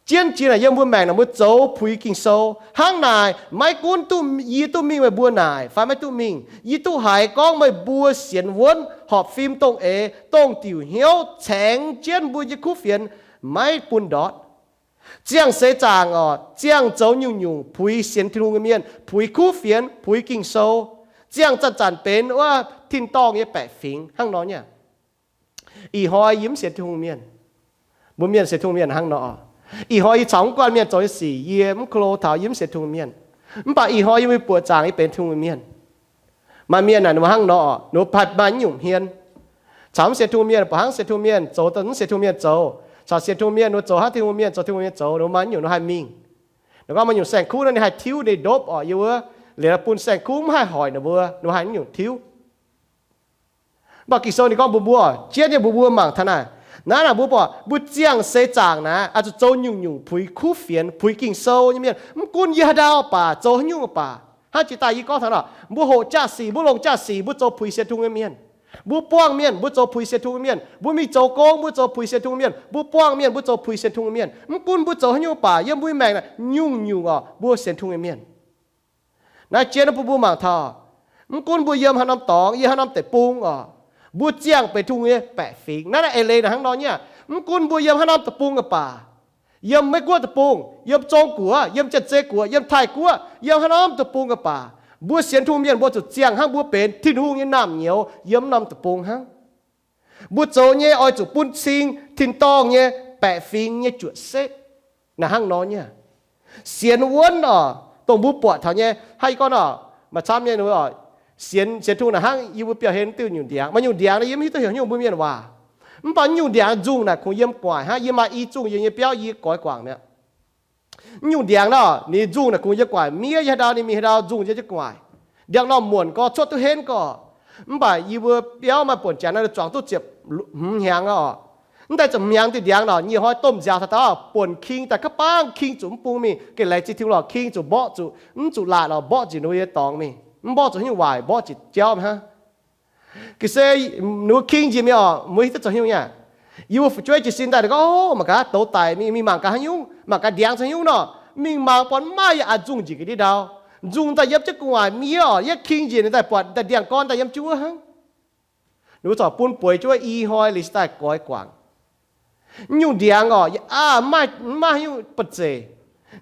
Jienv jiex naaic yiem mbuo maengc naaic mbuo zoux puix Ging-Sou. Hnangv naaic, maiv gunv duqv yie duqv mingh meih mbuo naaic fai maiv duqv mingh, yie duqv haiz gorngv meih mbuo sienx wuonv, horpc fim dongh eix, dongh diuc hnyouv, caengx jienv mbuo nyei kuv fienx, maiv bun ndortv. Ziangh seix zaangc oc, ziangh zoux nyungc-nyungc puix sienx Tin-Hungh nyei mienh, puix kuv fienx, puix Ging-Sou, ziangh zanc-zanc benx wuov tin-dorngh nyei baeqc fingx hnangv nor nyei. Ih hnoi yie mv sienx Tin-Hungh mienh. Mbuo mienh sienx Tin-Hungh mienh hnangv nor. Ih hnoi yie caux mv guanh mienh zoux nyei sic yie mv ko lo taux yie mv sienx Tin-Hungh mienh. Mv baac ih hnoi yie mbuo buoqc zaangc yie benx Tin-Hungh mienh. Maaih mienh naaic ninh mbuo hnangv nor, ninh mbuo haih maaih nyungc hmien. Caux mv sienx Tin-Hungh mienh buatc hnangv sienx Tin-Hungh mienh zoux dongh mv sienx Tin-Hungh mienh zoux, caux sienx Tin-Hungh mienh ninh mbuo zoux hnangv Tin-Hungh mienh zoux, Tin-Hungh mienh zoux, ninh mbuo maaih nyungc ninh haih mingh. Ninh gorngv maaih nyungc saeng-kuv naaiv ninh haih tiuv ninh ndopv oc, yie wuov, liuz bun saeng-kuv mv haih hoic ninh mbuo, ninh mbuo haih nyungc tiuv. Mv baac Ging-Sou ninh gorngv mbuo mbuo, jienv nyei mbuo mbuo mangc taux naaic. Naaiv naaic mbuo buatc mbuo ziangh seix zaangc naaic oix zuqc zoux nyungc-nyungc puix kuv fienx, puix Ging-Sou nyei mienh. Mv gunv yie haaix ndau baac, zoux haaix nyungc baac, hnangv jiex daaih yie gorngv taux nor, mbuo hoqc jaa-sic, mbuo longc jaa-sic, mbuo zoux puix sienx Tin-Hungh nyei mienh. Mbuo buangh mienh, mbuo zoux puix sienx Tin-Hungh nyei mienh. Mbuo mingh zoux gong, mbuo zoux puix sienx Tin-Hungh nyei mienh. Mbuo buangh mienh, mbuo zoux puix sienx Tin-Hungh nyei mienh. Mv gunv mbuo zoux haaix nyungc baac, yiem mbuo nyei maengc naaic nyungc-nyungc oc, mbuo sienx Tin-Hungh nyei mienh. Naaiv jienv bun mbuo mangc taux, mv gunv mbuo yiem haaix norm dorngx, yiem haaix norm deic-bung oc, mbuo ziangh benx Tin-Hungh nyei baeqc fingx. Naaiv naaiv eix leiz naaic hnangv nor nyei aqv. Mv gunv mbuo yiem haaix norm deic-bung oc baac, yiem Meiv-Guoqv deic-bung, yiem Zong-Guoqv, yiem Janx-Zei Guoqv, yiem Taiv-Guoqv, yiem haaix norm deic-bung oc baac, mbuo sienx Tin-Hungh mienh mbuo zuqc ziangh hnangv mbuo benx Tin-Hungh nyei naamh nyouz yiem norm deic-bung hnangv. Mbuo zoux nyei oix zuqc bun cing tin-dorngh nyei baeqc fingx nyei juoqc setv. Naaiv hnangv nor nyei aqv. Sienx wuonv oc, dongh mbuo buatc taux nyei, hnangv yie gorngv nor, maaih camv nyei, sienx, sienx Tin-Hungh naaic hnangv yie mbuo biauv-hlen diuh nyungc ndiangx. Maaih nyungc ndiangx naaiv yie mv hiuv duqv heuc nyungc mbuo mienh waac. Mv baac nyungc ndiangx nzungh naaic kungx yiem gu'nguaaic hnangv. Yie maaih i zungh yie nyei biauv yie goix guangc mi'aqv. Nyungc ndiangx nor ninh nzungh naaic kungx yiem gu'nguaaic, miev yiem haaix ndau ninh mingh haaix ndau nzungh yiem jienv gu'nguaaic. Ndiangx-normh muonc gorx cuotv duqv henv gorx. Mv baac yie mbuo biauv maaih buonc janx naaiv zuangx duqv ziepc hmz hnyangx aqv oc. Mv deix ziepc hmz hnyangx diuh ndiangx nor nyic hnoi domh nziaaux taux dauh buonc king daaih ga'bangv, king zuqc mv bung mingh, ga'laengz zingh Tin-Hungh lorqc, king zuqc mborqv zuqc, mv zuqc laatc lorqc, mborqv njiec ninh mbuo nyei dorngx mingh. Mv mborqv zuqc haaix nyungc waaic, mborqv njiec jauv hnangv. Ga'sie ninh mbuo king njiec mingh oc, mbuo hiuv duqv zoux haaix nyungc nyei aqv. Yie mbuo fu'jueiv jiez sin daaih ninh gorngv, Ov, mangc gaax, douz daic mingh, mingh mangc gaax haaix nyungc, mangc gaax ndiangx zoux haaix nyungc nor. Mingh mangc buatc mv maaih yaac aqc nzungh njiec ga'ndiev ndau. Nzungh daaih yiem jienv gu'nguaaic miev oc, yie king njiec ninh daaih buatc daaih ndiangx-gorn daaih yiem jienv wuov hnangv. Ninh mbuo corc bun bueix jienv wuov i hnoi liuz daaih goix guangc. Nyungc ndiangx oc, yaac aav maiv maaih haaix nyungc ba'zeic.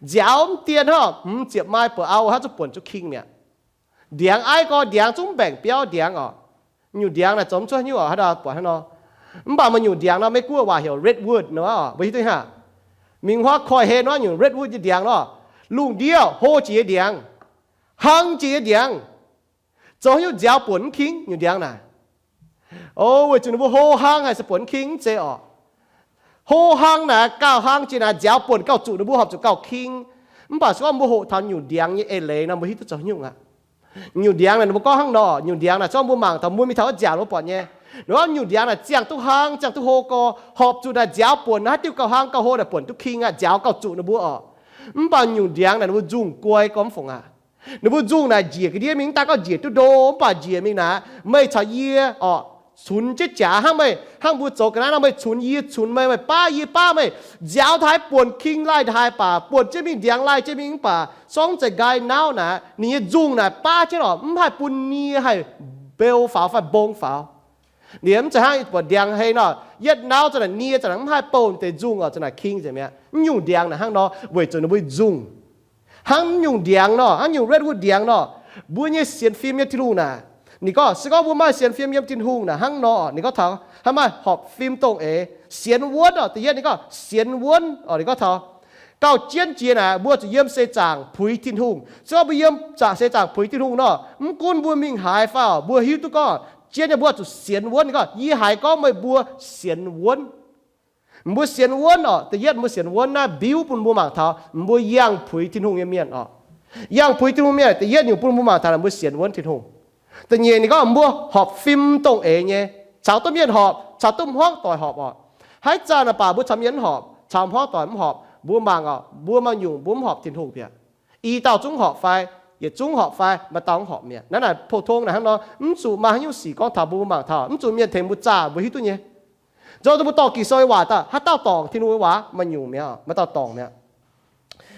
Nziaaux mv dien hnangv, hmz ziepc mai buoz-auv hnangv zuqc buonc zuqc king mi'aqv. Ndiangx aiv gorx ndiangx zungv mv mbaengc biauv ndiangx oc. Nyungc ndiangx naaic zoux mv cuotv haaix nyungc oc, haaix dauh buatc hnangv nor. Mv baac maaih nyungc ndiangx nor Meiv-Guoqv waac heuc redwood nor oc, mbuo hiuv duqv haav? Mingh huaav koiv-hlen nor nyungc redwood nyei ndiangx nor, lungh ndiev hlo jiex nyei ndiangx, hlang jiex nyei ndiangx, zoux haaix nyungc nziaaux buonc mv king nyungc ndiangx naaic. O, weic zuqc ninh mbuo hlo hlang haic se buonc mv king mv zeiz oc. Hlo hlang naaic gauh hlang jiex naaic nziaaux buonc gauh zuqc ninh mbuo horpc zuqc gauh king. Mv baac se gorngv mbuo hoqc taux nyungc ndiangx nyei eix leiz nor mbuo hiuv duqv zoux haaix nyungc aqv. Nyungc ndiangx naaic ninh mbuo gorngv hnangv nor, nyungc ndiangx naaic se gorngv mbuo mangc taux mbuo mingh taux wuov nziaauc mbuo buatc nyei. Ninh gorngv nyungc ndiangx naaic ziangh duqv hlang, ziangh duqv hlo gorx, horpc zuqc naaic nziaaux buonc naaiv haaix diuh gauh hlang gauh hlo naaic buonc duqv king aqv, nziaaux gauh zuqc ninh mbuo oc. Mv baac nyungc ndiangx naaic ninh mbuo nzungh guai gormx fungc aqv. Ninh mbuo nzungh naaic njiec ga'ndiev mingh, mv daaih gorngv njiec duqv ndo, mv baac njiec mingh naaic, meih caux yie oc, cunx jienv jaax hnangv meih, hnangv mbuo zoux ga'naaiv nor, meih cunx yie, cunx meih, meih baav yie, baav meih. Nziaaux taaix buonc king laih taaix baac, buonc jienv mingh ndiangx laih jienv mingh mv baac, sorng zeiz nqaai nauv naaic, ninh nyei nzungh naaic baav jienv oc, mv haih bun nie haih mbeu faaux fai mbong faaux. Liemh mv zeiz hnangv buatc ndiangx hei nor, yietv nauv za'naaic nie, za'naaic mv haih bouh deix nzungh oc, za'naaic king nzengc mi'aqv. Mv nyungc ndiangx naaic hnangv nor weic zuqc ninh mbuo nzungh. Hnangv mv nyungc ndiangx nor, hnangv nyungc redwood ndiangx nor, mbuo nyei sienx fim nyei Tin-Hungh naaic, ninh gorngv se gorngv mbuo maaih sienx fim yiem Tin-Hungh naaic hnangv nor, ninh gorngv taux hnangv maaih horpc fim dongh eix, sienx wuonv oc. Da'yietv ninh gorngv sienx wuonv oc, ninh gorngv taux gauh jienv jiex naaic mbuo zuqc yiem seix zaangc puix Tin-Hungh. Se gorngv mbuo yiem zaangc seix zaangc puix Tin-Hungh nor, mv gunv mbuo mingh haaix fai oc, mbuo hiuv duqv gorngv jienv nyei mbuo zuqc sienx wuonv. Ninh gorngv yie haiz gorngv meih mbuo sienx wuonv. Mbuo sienx wuonv oc. Da'yietv mbuo sienx wuonv naaiv mbiuv bun mbuo mangc taux mbuo yangh puix Tin-Hungh nyei mienh oc. Yangh puix Tin-Hungh mienh da'yietv nyungc bun mbuo mangc taux mbuo sienx wuonv Tin-Hungh. Da'nyeic ninh gorngv mbuo horpc fim dongh eix nyei, caux duqv mienh horpc, caux duqv hmuangv doic horpc oc. Haaix zanc naaic baac mbuo caux mienh mv horpc, caux hmuangv doic mv horpc, mbuo mangc oc, mbuo maaih nyungc mbuo mv horpc Tin-Hungh bieqc. I dauh zungv horpc fai, yietc zungv horpc fai, maaih dauh mv horpc mi'aqv. Naaiv naaic pou-tong naaic hnangv nor, mv zuqc maaih haaix nyungc sic gorngv taux mbuo mangc taux, mv zuqc mienh tengx mbuo zaah mbuo hiuv duqv nyei. Zoux duqv mbuo dorh Ging-Sou nyei waac daaih, haaix dauh dorngc Tin-Hungh nyei waac? Maaih nyungc mi'aqv, maaih dauh dorngc mi'aqv.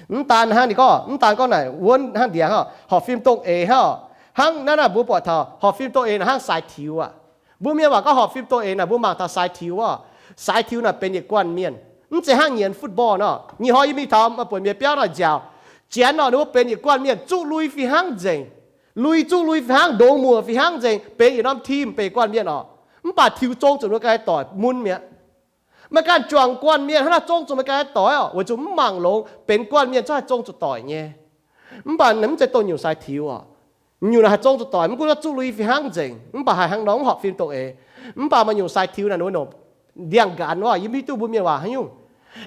Mv daan hnangv ninh gorngv, mv daan gorngv naaic wuonv hnangv ndiangx oc, horpc fim dongh eix hnangv oc. Hnangv naaiv naaic mbuo buatc taux horpc fim dongh eix naaic hnangv sai tiux aqv. Mbuo mienh waac gorngv horpc fim dongh eix naaic mbuo mangc taux sai tiux oc. Sai tiux naaic benx yietc guanh mienh, mv zeiz hnangv nyienx football nor. Nyic hnoi yie mingh taux buonc mienh biauv naaic nziaauc, janx oc, ninh mbuo benx yietc guanh mienh zuqv lui fih hnangv nzengc. Lui zuqv lui fih hnangv, ndongx muoc fih hnangv nzengc, benx yietc norm team, benx guanh mienh oc. Mv baac tiux zong zuqc ninh mbuo ganh doic mun mi'aqv. Maiv ganh juangc guanh mienh hnangv naaiv zong zuqc meih ganh doic oc, weic zuqc mv mangc longx, benx guanh mienh zungv haih zong zuqc doic nyei. Mv baac mv zeiz dongh nyungc sai tiux oc. Nyungc naaic haih zong zuqc doic, mv gunv zuqv lui fih hnangv nzengc, mv baac haih hnangv nor mv horpc fim dongh eix. Mv baac maaih nyungc sai tiux naaic ninh mbuo ndiangx-nqanx oc, yie mv hiuv duqv mbuo mienh waac haaix nyungc.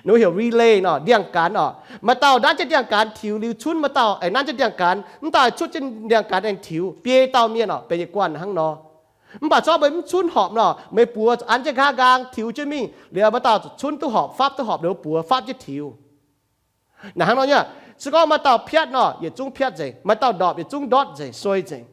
Ninh mbuo heuc relay nor, ndiangx-nqanx oc. Maaih dauh nanv jienv ndiangx-nqanx tiux liuz cunv, maaih dauh aengx nanv jienv ndiangx-nqanx, mv dauh cunv jienv ndiangx-nqanx aengx tiux, biei dauh mienh oc, benx yietc guanh hnangv nor. Mv baac se gorngv meih mv cunv horpc nor, meih buoz zuqc an jienv nqa'haav nqaang tiux jienv mingh, liuz maaih dauh zuqc cunv duqv horpc, fapv duqv horpc, ninh mbuo buoz fapv jienv tiux. Naaic hnangv nor nyei, se gorngv maaih dauh piatv nor, yietc zungv piatv nzengc, maaih dauh ndorpc, yietc zungv ndortv nzengc, suei nzengc.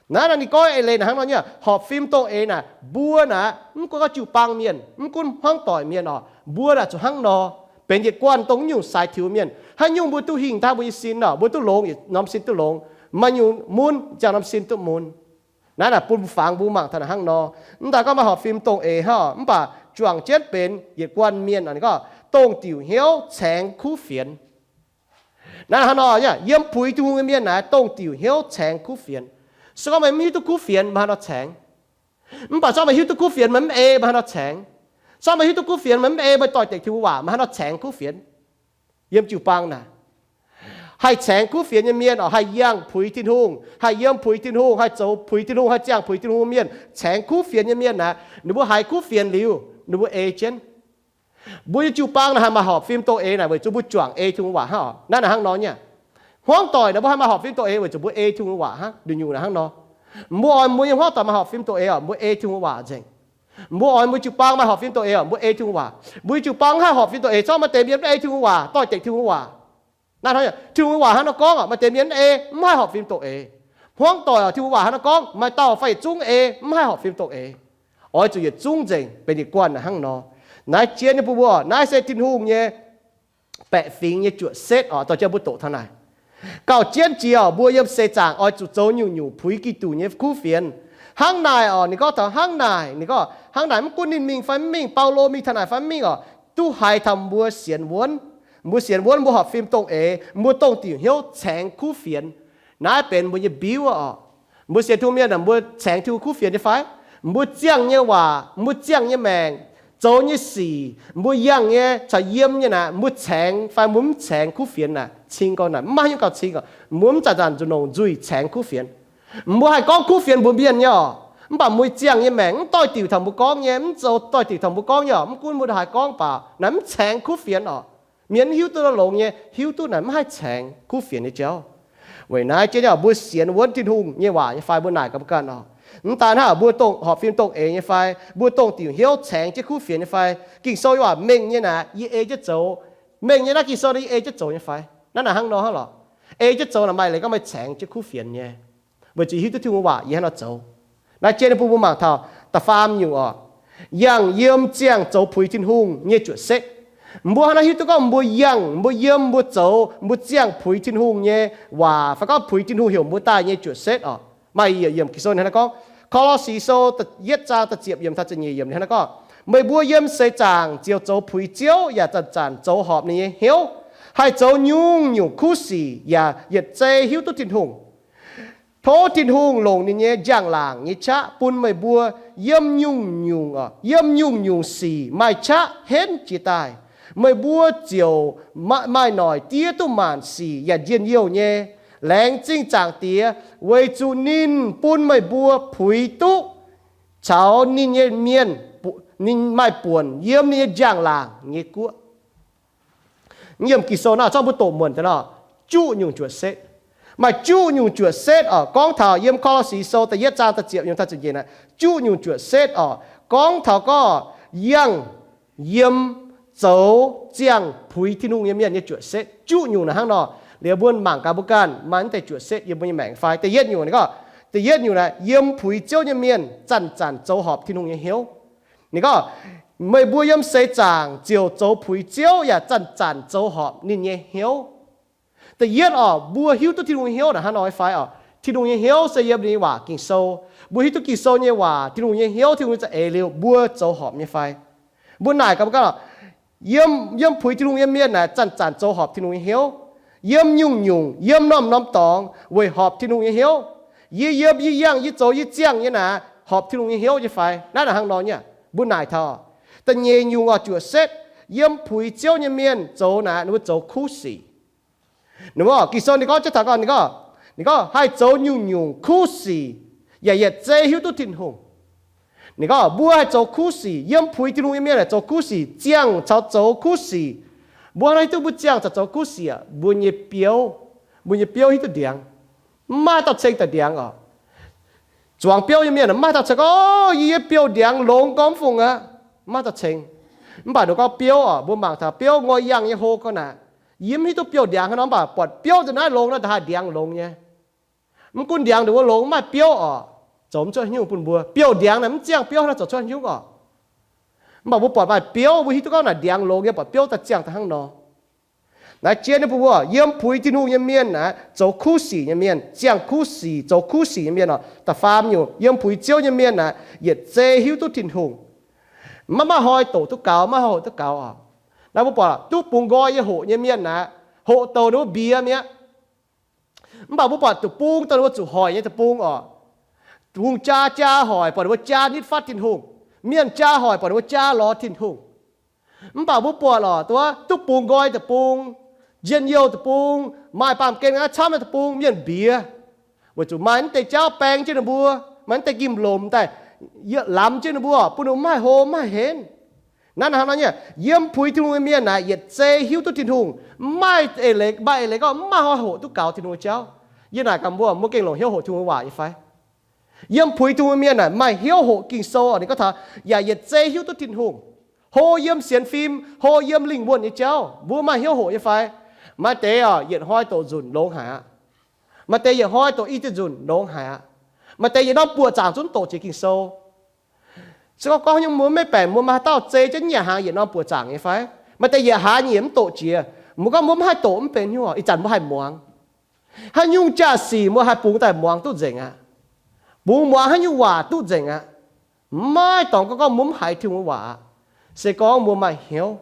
Naaiv naaic ninh gorngv eix leiz naaic hnangv nor nyei, horpc fim dongh eix naaic, mbuo naaic mv gunv gorngv jiu-baang mienh, mv gunv hmuangv doic mienh oc, mbuo naaic zuqc hnangv nor, benx yietc guanh dongh nyungc sai tiux mienh. Haaix nyungc mbuo duqv hingh daaih mbuo nyei sin oc, mbuo duqv longx yietc norm sin duqv longx, maaih nyungc mun ziangh norm sin duqv mun. Naaiv naaic bun mbuo fangx mbuo mangc taux naaic hnangv nor. Mv daaih gorngv maaih horpc fim dongh eix hnangv, mv baac juangc jienv benx yietc guanh mienh oc, ninh gorngv dongh diuc hnyouv caengx kuv fienx. Naaiv hnangv nor, yiem puix Tin-Hungh nyei mienh naaic dongh diuc hnyouv caengx kuv fienx. Se gorngv meih mv hiuv duqv kuv fienx, meih haaix nor caengx? Mv baac se gorngv meih hiuv duqv kuv fienx, meih mv ei, meih haaix nor caengx? Se gorngv meih hiuv duqv kuv fienx, meih mv ei, meih doix-dekc Tin-Hungh waac, meih haaix nor caengx kuv fienx? Yiem jiu-baang naaic, haih caengx kuv fienx nyei mienh oc, haih yangh puix Tin-Hungh, haih yiem puix Tin-Hungh, haih zoux puix Tin-Hungh, haih ziangh puix Tin-Hungh mienh, caengx kuv fienx nyei mienh naaic, ninh mbuo haiz kuv fienx liuz, ninh mbuo ei jienv. Mbuo nyei jiu-baang naaic haih maaih horpc fim dongh eix naaic weic zuqc mbuo juangc ei Tin-Hungh waac hnangv oc. Naaiv naaic hnangv nor nyei. Hmuangv doic naaic mbuo haih maaih horpc fim dongh eix weic zuqc mbuo ei Tin-Hungh waac hnangv. Nduqc nyungc naaic hnangv nor. Mbuo oix mbuo nyei hmuangv doic maaih horpc fim dongh eix oc, mbuo ei Tin-Hungh waac nzengc. Mbuo oix mbuo jiu-baang maaih horpc fim dongh eix oc, mbuo ei Tin-Hungh waac. Mbuo nyei jiu-baang mv haih horpc fim dongh eix, se gorngv maaih deix mienh mv ei Tin-Hungh waac, doix-dekc Tin-Hungh waac. Naaiv hnangv, Tin-Hungh waac hnangv nor gorngv oc, maaih deix mienh mv ei, mv haih horpc fim dongh eix. Hmuangv doic oc, Tin-Hungh waac hnangv nor gorngv, maaih dauh fai yietc zungv ei, mv haih horpc fim dongh eix. Oix zuqc yietc zungv nzengc, benx yietc guanh naaic hnangv nor. Naaiv jienv nyei bun mbuo oc, naaiv se Tin-Hungh nyei baeqc fingx nyei juoqc setv oc, dorh jienv mbuo doqc taux naaic. Gauh jienv jiex oc, mbuo yiem seix zaangc oix zuqc zoux nyungc-nyungc puix Giduc nyei kuv fienx. Hnangv naaic oc, ninh gorngv taux hnangv naaic, ninh gorngv hnangv naaic, mv gunv ninh mingh fai mv mingh, Baulo mingh taux naaic fai mv mingh oc, duqv haiz taux mbuo sienx wuonv. Mbuo sienx wuonv, mbuo horpc fim dongh eix, mbuo dongh diuc hnyouv caengx kuv fienx. Naaiv benx mbuo nyei mbiuv oc. Mbuo sienx Tin-Hungh mienh aah, mbuo caengx Tin-Hungh kuv fienx nyei fai? Mbuo ziangh nyei waac, mbuo ziangh nyei maengc, zoux nyei sic, mbuo yangh nyei caux yiem nyei naaic, mbuo caengx fai mbuo mv caengx kuv fienx naaic? Cing gau naaic, mv maaih haaix nyungc gauh cing oc. Mbuo mv zanc-zanc nzuqc longc nzuih caengx kuv fienx. Mbuo haih gorngv kuv fienx mbuox mienh nyei oc, mv baac mbuo ziangh nyei maengc mv doix-diuc taux mbuo gorngv nyei, mv zoux doix-diuc taux mbuo gorngv nyei oc, mv gunv mbuo haaix gorngv baac naaic mv caengx kuv fienx oc. Mienh mv hiuv duqv longx nyei, hiuv duqv naaic mv haih caengx kuv fienx nyei jauv. Weic naaiv jienv nyei oc, mbuo sienx wuonv Tin-Hungh nyei waac nyei fai? Mbuo naaic gaax mbuo ganh oc. Mv daan hnangv mbuo dongh horpc fim dongh eix nyei fai? Mbuo dongh diuc hnyouv caengx jienv kuv fienx nyei fai? Ging-Sou nyei waac mengh nyei naaic yie ei jienv zoux. Mengh nyei naaiv Ging-Sou naaic yie ei jienv zoux nyei fai? Naaiv naaic hnangv nor hnangv lorqc. Ei jienv zoux naaic maaih leiz gorngv meih caengx jienv kuv fienx nyei, weic zuqc hiuv duqv Tin-Hungh waac yie hnangv nor zoux. Naaiv jienv nyei bun mbuo mangc taux da'faam nyungc oc, yangh yiem ziangh zoux puix Tin-Hungh nyei juoqc setv. Mbuo hnangv naaiv hiuv duqv gorngv mbuo yangh, mbuo yiem, mbuo zoux, mbuo ziangh puix Tin-Hungh nyei waac fai gorngv puix Tin-Hungh heuc mbuo daaih nyei juoqc setv oc. Maaih yietc yiemc Ging-Sou hnangv naaiv gorngv, Ko^lo^si Sou yietv zaang da'ziepc yiemc taux da'nyeic yiemc ninh gorngv, meih mbuo yiem seix zaangc ziouc zoux puix Ziouv yaac zanc-zanc zoux horpc ninh nyei hnyouv, haih zoux nyungc-nyungc kuv sic yaac yietc zei hiuv duqv Tin-Hungh. Tov Tin-Hungh longc ninh nyei njang-laangc nyei qaqv bun meih mbuo yiem nyungc-nyungc, yiem nyungc-nyungc sic maaih qaqv henv jiez daaih. Meih mbuo ziouc maaih noic diev duqv maanc sic yaac njien-youh nyei. Laengz zingh Zaangc Diex weic zuqc ninh bun meih mbuo puix duqv caux ninh nyei mienh, ninh maaih buonc yiem ninh nyei njang-laangc nyei guoqv. Yiem Ging-Sou naaiv zorqv mbuo doqc muonc daaih nor, juqv nyungc juoqc setv. Maaih juqv nyungc juoqc setv oc. Gorngv taux yiem Ko^lo^si Sou da'yietv zaang da'ziepc yiemc taux da'nyeic yiemc naaic, juqv nyungc juoqc setv oc, gorngv taux gorngv yangh yiem zoux ziangh puix Tin-Hungh nyei mienh nyei juoqc setv. Juqv nyungc naaic hnangv nor. Liuz mbuo mangc gaax mbuo ganh maaih naaiv deix juoqc setv yiem mbuo nyei maengc fai. Da'yietv nyungc ninh gorngv, da'yietv nyungc naaic yiem puix Ziouv nyei mienh zanc-zanc zoux horpc Tin-Hungh nyei hnyouv. Ninh gorngv, meih mbuo yiem seix zaangc ziouc zoux puix Ziouv yaac zanc-zanc zoux horpc ninh nyei hnyouv. Da'yietv oc, mbuo hiuv duqv Tin-Hungh nyei hnyouv naaic hnangv nor nyei fai oc? Tin-Hungh nyei hnyouv se yiem ninh nyei waac Ging-Sou. Mbuo hiuv duqv Ging-Sou nyei waac, Tin-Hungh nyei hnyouv, Tin-Hungh nyei za'eix liuz, mbuo zoux horpc nyei fai? Mbuo naaic gaax mbuo gorngv, yiem, yiem puix Tin-Hungh nyei mienh naaic zanc-zanc zoux horpc Tin-Hungh nyei hnyouv. Yiem nyungc-nyungc, yiem norm-norm dorngx weic horpc Tin-Hungh nyei hnyouv. Yie yiem, yie yangh, yie zoux, yie ziangh nyei naaic horpc Tin-Hungh nyei hnyouv nyei fai? Naaiv naaic hnangv nor nyei. Mbuo naaic taux da'nyeic nyungc oc, juoqc setv, yiem puix Ziouv nyei mienh zoux naaic ninh mbuo zoux kuv sic. Ninh mbuo Ging-Sou ninh gorngv jienv taux gorngv, ninh gorngv, ninh gorngv haih zoux nyungc-nyungc kuv sic yaac yietc zei hiuv duqv Tin-Hungh. Ninh gorngv mbuo haih zoux kuv sic, yiem puix Tin-Hungh nyei mienh haih zoux kuv sic, ziangh caux zoux kuv sic. Mbuo hnangv hiuv duqv mbuo ziangh caux zoux kuv sic aqv? Mbuo nyei biouv, mbuo nyei biouv hiuv duqv ndiangx. Mv maaih dauh ceng daaih ndiangx oc. Zuangx biouv nyei mienh mv maaih dauh ceng gorngv, o, yie nyei biouv ndiangx longx gorngv mv fungc aqv. Mv maaih dauh ceng. Mv baac ninh gorngv biouv oc, mbuo mangc taux biouv nqoi yangh nyei hlo gorngv naaic, yie mv hiuv duqv biouv ndiangx hnangv nor, mv baac buatc biouv nzunc naaiv longx nor, da'haaix ndiangx longx nyei. Mv gunv ndiangx ninh mbuo longx, mv maaih biouv oc, zoux mv cuotv haaix nyungc bun mbuo. Biouv ndiangx naaic mv ziangh biouv hnangv nor zoux cuotv haaix nyungc oc. Mv baac mbuo buatc maaih biouv, mbuo hiuv duqv gorngv naaic ndiangx longx nyei, buatc biouv daaih ziangh daaih hnangv nor. Naaiv jienv ninh mbuo yiem puix Tin-Hungh nyei mienh naaic zoux kuv sic nyei mienh, ziangh kuv sic, zoux kuv sic nyei mienh oc. Da'faam nyungc, yiem puix Ziouv nyei mienh naaic yietc zei hiuv duqv Tin-Hungh. Maiv maaih hnoi doqc duqv gaux, maiv maaih hnoi hoqc duqv gaux oc. Naaiv mbuo buatc duqv bungx nqoi yiem hoqc nyei mienh naaic, hoqc douc ninh mbuo mbiex mi'aqv. Mv baac mbuo buatc deic-bung dongh ninh mbuo zuqc hoic nyei deic-bung oc, bungx jaa jaa hoic, buatc ninh mbuo jaa nitv fatv Tin-Hungh. Mienh jaa hoic, buatc ninh mbuo jaa lorz Tin-Hungh. Mv baac mbuo buatc lorqc, duqv, duqv bungx nqoi deic-bung, njien-youh deic-bung, maaih baamh gen aqv camv nyei deic-bung, mienh mbiex. Weic zuqc maaih naaiv deix jauv baeng jienv ninh mbuo, maaih naaiv deix gimh lomc daaih lamz jienv ninh mbuo, bun ninh mbuo mv haih hlo mv haih henv. Naaiv hnangv nor nyei, yiem puix Tin-Hungh nyei mienh naaic yietc zei hiuv duqv Tin-Hungh. Mv maaih eix leiz, maaih eix leiz gorngv mv maaih hnoi hoqc duqv gaux Tin-Hungh nyei jauv. Yie naaic gaax mbuo, mbuo gengh longc hnyouv hoqc Tin-Hungh nyei waac nyei fai? Yiem puix Tin-Hungh nyei mienh naaic maaih hnyouv hoqc Ging-Sou, ninh gorngv taux yaac yietc zei hiuv duqv Tin-Hungh. Hlo yiem sienx fim, hlo yiem lingh wuonh nyei jauv, mbuo maaih hnyouv hoqc nyei fai? Maaih deix oc, yietc hnoi doqc nzunc longx haic aqv. Maaih deix yietc hnoi doqc i ziex nzunc longx haic aqv. Maaih deix yietc norm buoqc zaangc zungv doqc jiex Ging-Sou. Se gorngv gorngv nyei mbuo maiv baengc, mbuo maaih haaix dauh zei jienv nyic hnyangx yietc norm buoqc zaangc nyei fai? Maaih deix yietc hlaax nyei mv doqc jiex. Mbuo gorngv mbuo mv haih doqc mv benx hnyouv, ih zanc mbuo haih muangx. Haaix nyungc jaa-sic mbuo haih bungx daaih muangx duqv nzengc aqv. Bungx muangx haaix nyungc waac duqv nzengc aqv. Maiv dorngx gorngv gorngv mbuo mv haiz Tin-Hungh nyei waac aqv. Se gorngv mbuo maaih hnyouv.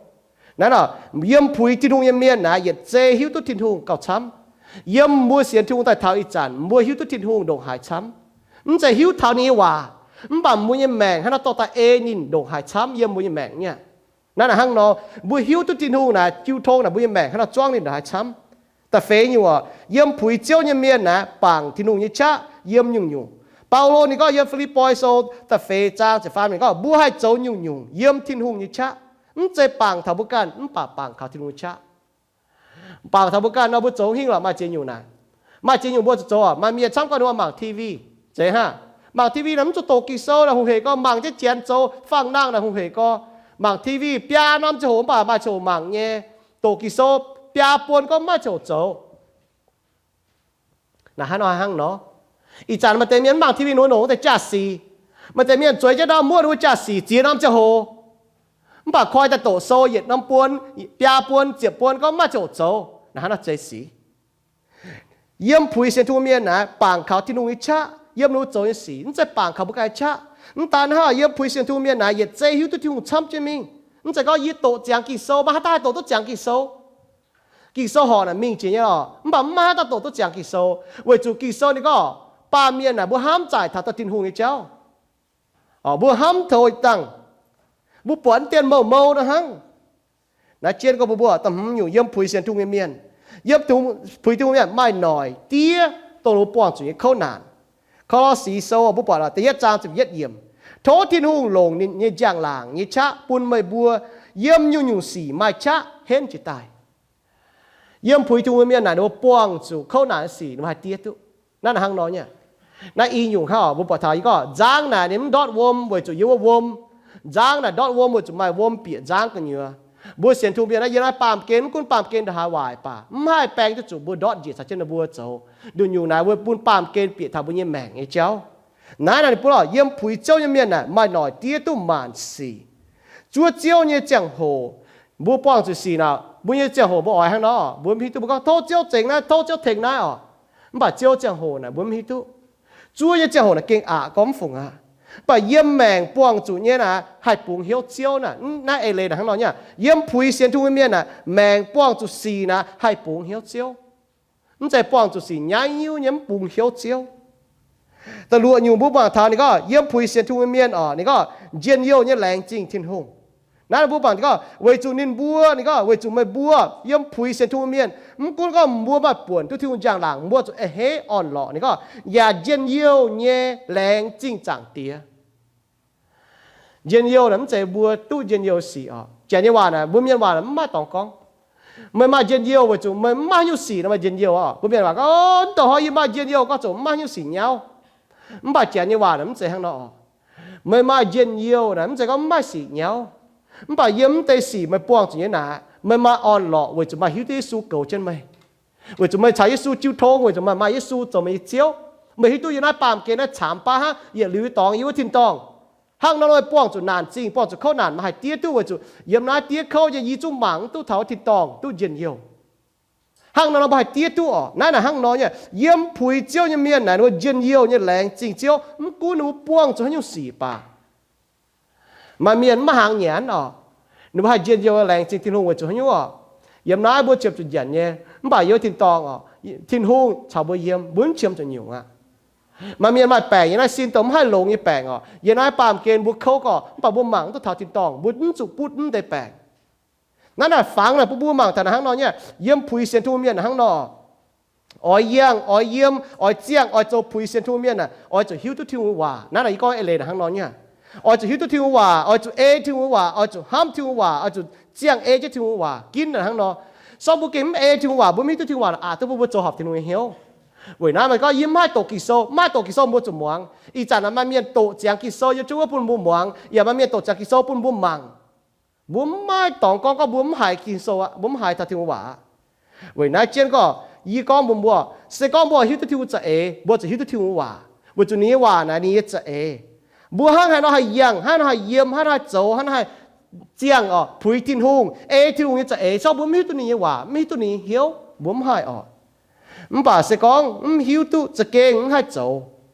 Naaiv nor, yiem puix Tin-Hungh nyei mienh naaic yietc zei hiuv duqv Tin-Hungh gauh camv. Yiem mbuo sienx Tin-Hungh daaih taux ih zanc, mbuo hiuv duqv Tin-Hungh ndongc haaix camv. Mv zeiz hiuv taux ninh nyei waac, mv baac mbuo nyei maengc hnangv nor dorh daaih ei ninh ndongc haaix camv yiem mbuo nyei maengc nyei aqv. Naaiv naaic hnangv nor, mbuo hiuv duqv Tin-Hungh naaic jiu tong naaic mbuo nyei maengc hnangv nor zuangv ninh ndongc haaix camv. Da'feix nyungc oc, yiem puix Ziouv nyei mienh naaic bangc Tin-Hungh nyei qaqv yiem nyungc-nyungc. Baulo ninh gorngv yiem Fi^lipv^poi Sou da'feix zaang ziepc faam ninh gorngv, mbuo haih zoux nyungc-nyungc yiem Tin-Hungh nyei qaqv, mv zeiz bangc taux mbuo ganh, mv baac bangc kaux Tin-Hungh nyei qaqv. Bangc taux mbuo ganh nor, mbuo zoux hingv lorqc. Maaih ziex nyungc naaic, maaih ziex nyungc mbuo zoux zoux oc. Maaih mienh camv gorngv ninh mbuo mangc T V, zeiz hnangv. Mangc T V naaic mv zuqc doqc Ging-Sou naaic hungh heic gorx, mangc jienv janx zoux fangx nangh naaic hungh heic gorx. Mangc T V biaa norm ziangh hoc mv baac maaih ziangh hoc mangc nyei. Doqc Ging-Sou biaa buon gorngv maaih ziangh hoc zoux. Naaic hnangv nor, hnangv nor, ih zanc maaih deix mienh mv mangc T V nor, longc wuov deix jaa-sic. Maaih deix mienh zueiz jienv ndau muoqv wuov jaa-sic ziex norm ziangh hoc, mv baac koi daaih doqc sou yietc norm buon, biaa buon, ziepc buon gorngv maaih ziangh hoc zoux. Naaic hnangv nor zeiz sic. Yiem puix sienx Tin-Hungh mienh naaic bangc kaux Tin-Hungh nyei qaqv yiem ninh mbuo zoux nyei sic, mv zeiz bangc kaux mbuo ganh qaqv. Mv daan hnangv, yiem puix sienx Tin-Hungh mienh naaic yietc zei hiuv duqv Tin-Hungh camv jienv mingh. Mv zeiz gorngv yie doqc ziangx Ging-Sou, maiv haaix dauh haih doqc duqv ziangx Ging-Sou. Ging-Sou horc naaic mingh jiex nyei lorqc, mv baac mv maaih haaix dauh doqc duqv ziangx Ging-Sou, weic zuqc Ging-Sou ninh gorngv baamh mienh naaic mbuo hnamv zaaic taux daaih Tin-Hungh nyei jauv. Mbuo hnamv taux dangh, mbuo buatc mv dien mouh mou nor hnangv. Naaiv jienv gorngv mbuo mbuo da'hmz nyungc yiem puix sienx Tin-Hungh nyei mienh, yiem puix Tin-Hungh mienh maaih noic diev dongh ninh mbuo buangh zuqc nyei kouv naanc. Ko^lo^si Sou mbuo buatc da'yietv zaang ziepc yietv yiemc, tov Tin-Hungh longc ninh nyei njang-laangc nyei qaqv bun meih mbuo yiem nyungc-nyungc sic maaih qaqv henv jiez daaih. Yiem puix Tin-Hungh mienh naaic ninh mbuo buangh zuqc kouv naanc sic ninh mbuo haih diev duqv. Naaiv hnangv nor nyei. Naaiv i nyungc hnangv oc, mbuo buatc taux yie gorngv nzangv naaic ninh mv ndortv wuom weic zuqc yie wuov wuom. Nzangv naaic ndortv wuom weic zuqc maaih wuom bieqc nzangv gu'nyuoz. Mbuo sienx Tin-Hungh mienh naaiv yiem naaiv baamh gen mv gunv baamh gen ndongc haaix waaic baac mv haih baeng duqv zuqc mbuo ndortv njiec caux jienv ninh mbuo zoux. Nduqc nyungc naaic mbuo bun baamh gen bieqc taux mbuo nyei maengc nyei jauv. Naaiv naaic ninh bun oc, yiem puix Ziouv nyei mienh naaic maaih noic diev duqv maanc sic. Zuov Ziouv nyei ziangh hoc, mbuo buangh zuqc sic naaic, mbuo nyei ziangh hoc mbuo oix hnangv nor, mbuo mv hiuv duqv. Mbuo gorngv tov Ziouv zengx naaiv, tov Ziouv tengx naaiv oc. Mv baac Ziouv ziangh hoc naaic mbuo mv hiuv duqv. Zuov nyei ziangh hoc naaic gengh aqc gorngv mv fungc aqv. Mv baac yiem maengc buangh zuqc nyei naaic haih bungx hnyouv Ziouv naaic. Naaiv eix leiz naaic hnangv nor nyei. Yiem puix sienx Tin-Hungh mienh naaic maengc buangh zuqc sic naaic haih bungx hnyouv Ziouv. Mv zeiz buangh zuqc sic nyaiv nyiuv nyei mv bungx hnyouv Ziouv. Da'luoqc nyungc mbuo mangc taux ninh gorngv yiem puix sienx Tin-Hungh mienh oc, ninh gorngv njien-youh nyei laengz zingh Tin-Hungh. Naaiv mbuo mangc ninh gorngv weic zuqc ninh mbuo, ninh gorngv weic zuqc meih mbuo yiem puix sienx Tin-Hungh mienh, mv gunv gorngv mbuo maaih buonc duqv Tin-Hungh njang-laangc, mbuo zuqc a'hneiv orn-lorqc, ninh gorngv yaac njien-youh nyei laengz zingh Zaangc Diex. Njien-youh naaic mv zeiz mbuo duqv njien-youh sic oc. Janx nyei waac naaic, mbuo mienh waac naaic mv maaih dorngx gorngv meih maaih njien-youh weic zuqc meih mv maaih haaix nyungc sic nor maaih njien-youh oc. Mbuo mienh waac gorngv, Ov, ndongc haaix yie maaih njien-youh gorngv zuqc mv maaih haaix nyungc sic nyauv. Mv baac Janx nyei waac naaic mv zeiz hnangv nor oc. Meih maaih njien-youh naaic mv zeiz gorngv mv maaih sic nyauv. Mv baac yiem mv deix sic meih buangh zuqc nyei naaic, meih maaih orn-lorqc weic zuqc maaih hiuv duqv Yesu goux jienv meih. Weic zuqc meih caux Yesu jiu tong, weic zuqc meih maaih Yesu zoux meih nyei Ziouv. Meih hiuv duqv yiem naaiv baamh gen naaiv caamx baav hnangv, yietc liuz dongx yiem wuov tin-dorngh. Hnangv nor meih buangh zuqc naanc zingh, buangh zuqc kouv naanc, meih haih diev duqv weic zuqc yiem naaiv diev kouv nyei yie zungv mangc mv duqv taux wuov tin-dorngh duqv njien-youh. Hnangv nor nor mbuo haih diev duqv oc. Naaiv naaic hnangv nor nyei, yiem puix Ziouv nyei mienh naaic ninh mbuo njien-youh nyei laengz zingh Ziouv, mv gunv ninh mbuo buangh zuqc haaix nyungc sic baac. Maaih mienh maiv hnaangx nyanc oc, ninh mbuo haih njien-youh laengz zingh Tin-Hungh weic zuqc haaix nyungc oc? Yiem naaiv mbuo ziepc zuqc njanc nyei, mv baac yiem tin-dorngh oc, Tin-Hungh caux mbuo yiem, mbuo mv qiemx zuqc nyungc aqv. Maaih mienh maaih baengc yiem naaiv sin dongh mv haih longx nyei baengc oc. Yiem naaiv baamh gen mbuo kouv gorqv, mv baac mbuo mangc mv duqv taux tin-dorngh, mbuo mv zuqc butv mv deix baengc. Naaiv naaic fangx naaic bun mbuo mangc taux naaic hnangv nor nyei, yiem puix sienx Tin-Hungh mienh hnangv nor. Oix yangh, oix yiem, oix ziangh, oix zoux puix sienx Tin-Hungh mienh naaic, oix zuqc hiuv duqv Tin-Hungh waac. Naaiv naaic yie gorngv eix leiz naaic hnangv nor nyei. Oix zuqc hiuv duqv Tin-Hungh waac, oix zuqc ei Tin-Hungh waac, oix zuqc hnamv Tin-Hungh waac, oix zuqc ziangh ei jienv Tin-Hungh waac ginv naaic hnangv nor. Sorng mbuo gengh mv ei Tin-Hungh waac, mbuo mv hiuv duqv Tin-Hungh waac aqc duqv bun mbuo zoux horpc Tin-Hungh nyei hnyouv. Weic naaiv meih gorngv yie mv haih doqc Ging-Sou, mv haih doqc Ging-Sou mbuo zuqc muangx. Ih zanc naaic maaih mienh doqc ziangx Ging-Sou yiem jienv wuov bun mbuo muangx, yaac maaih mienh doqc ziangx Ging-Sou bun mbuo mangc. Mbuo mv maaih dorngx gorngv gorngv mbuo mv haiz Ging-Sou aqv, mbuo mv haiz taux Tin-Hungh waac aqv. Weic naaiv jienv gorngv, yie gorngv mbuox mbuo, se gorngv mbuo hiuv duqv Tin-Hungh za'eix, mbuo zuqc hiuv duqv Tin-Hungh waac, weic zuqc ninh nyei waac naaic ninh nyei za'eix. Mbuo hnangv haaix nor haih yangh, hnangv haaix nor haih yiem, hnangv haaix nor haih zoux, hnangv haaix nor haih ziangh oc, puix Tin-Hungh, ei Tin-Hungh nyei za'eix, se gorngv mbuo mv hiuv duqv ninh nyei waac, mv hiuv duqv ninh nyei hnyouv, mbuo mv haih oc. Mv baac se gorngv mv hiuv duqv za'gengh mv haih zoux,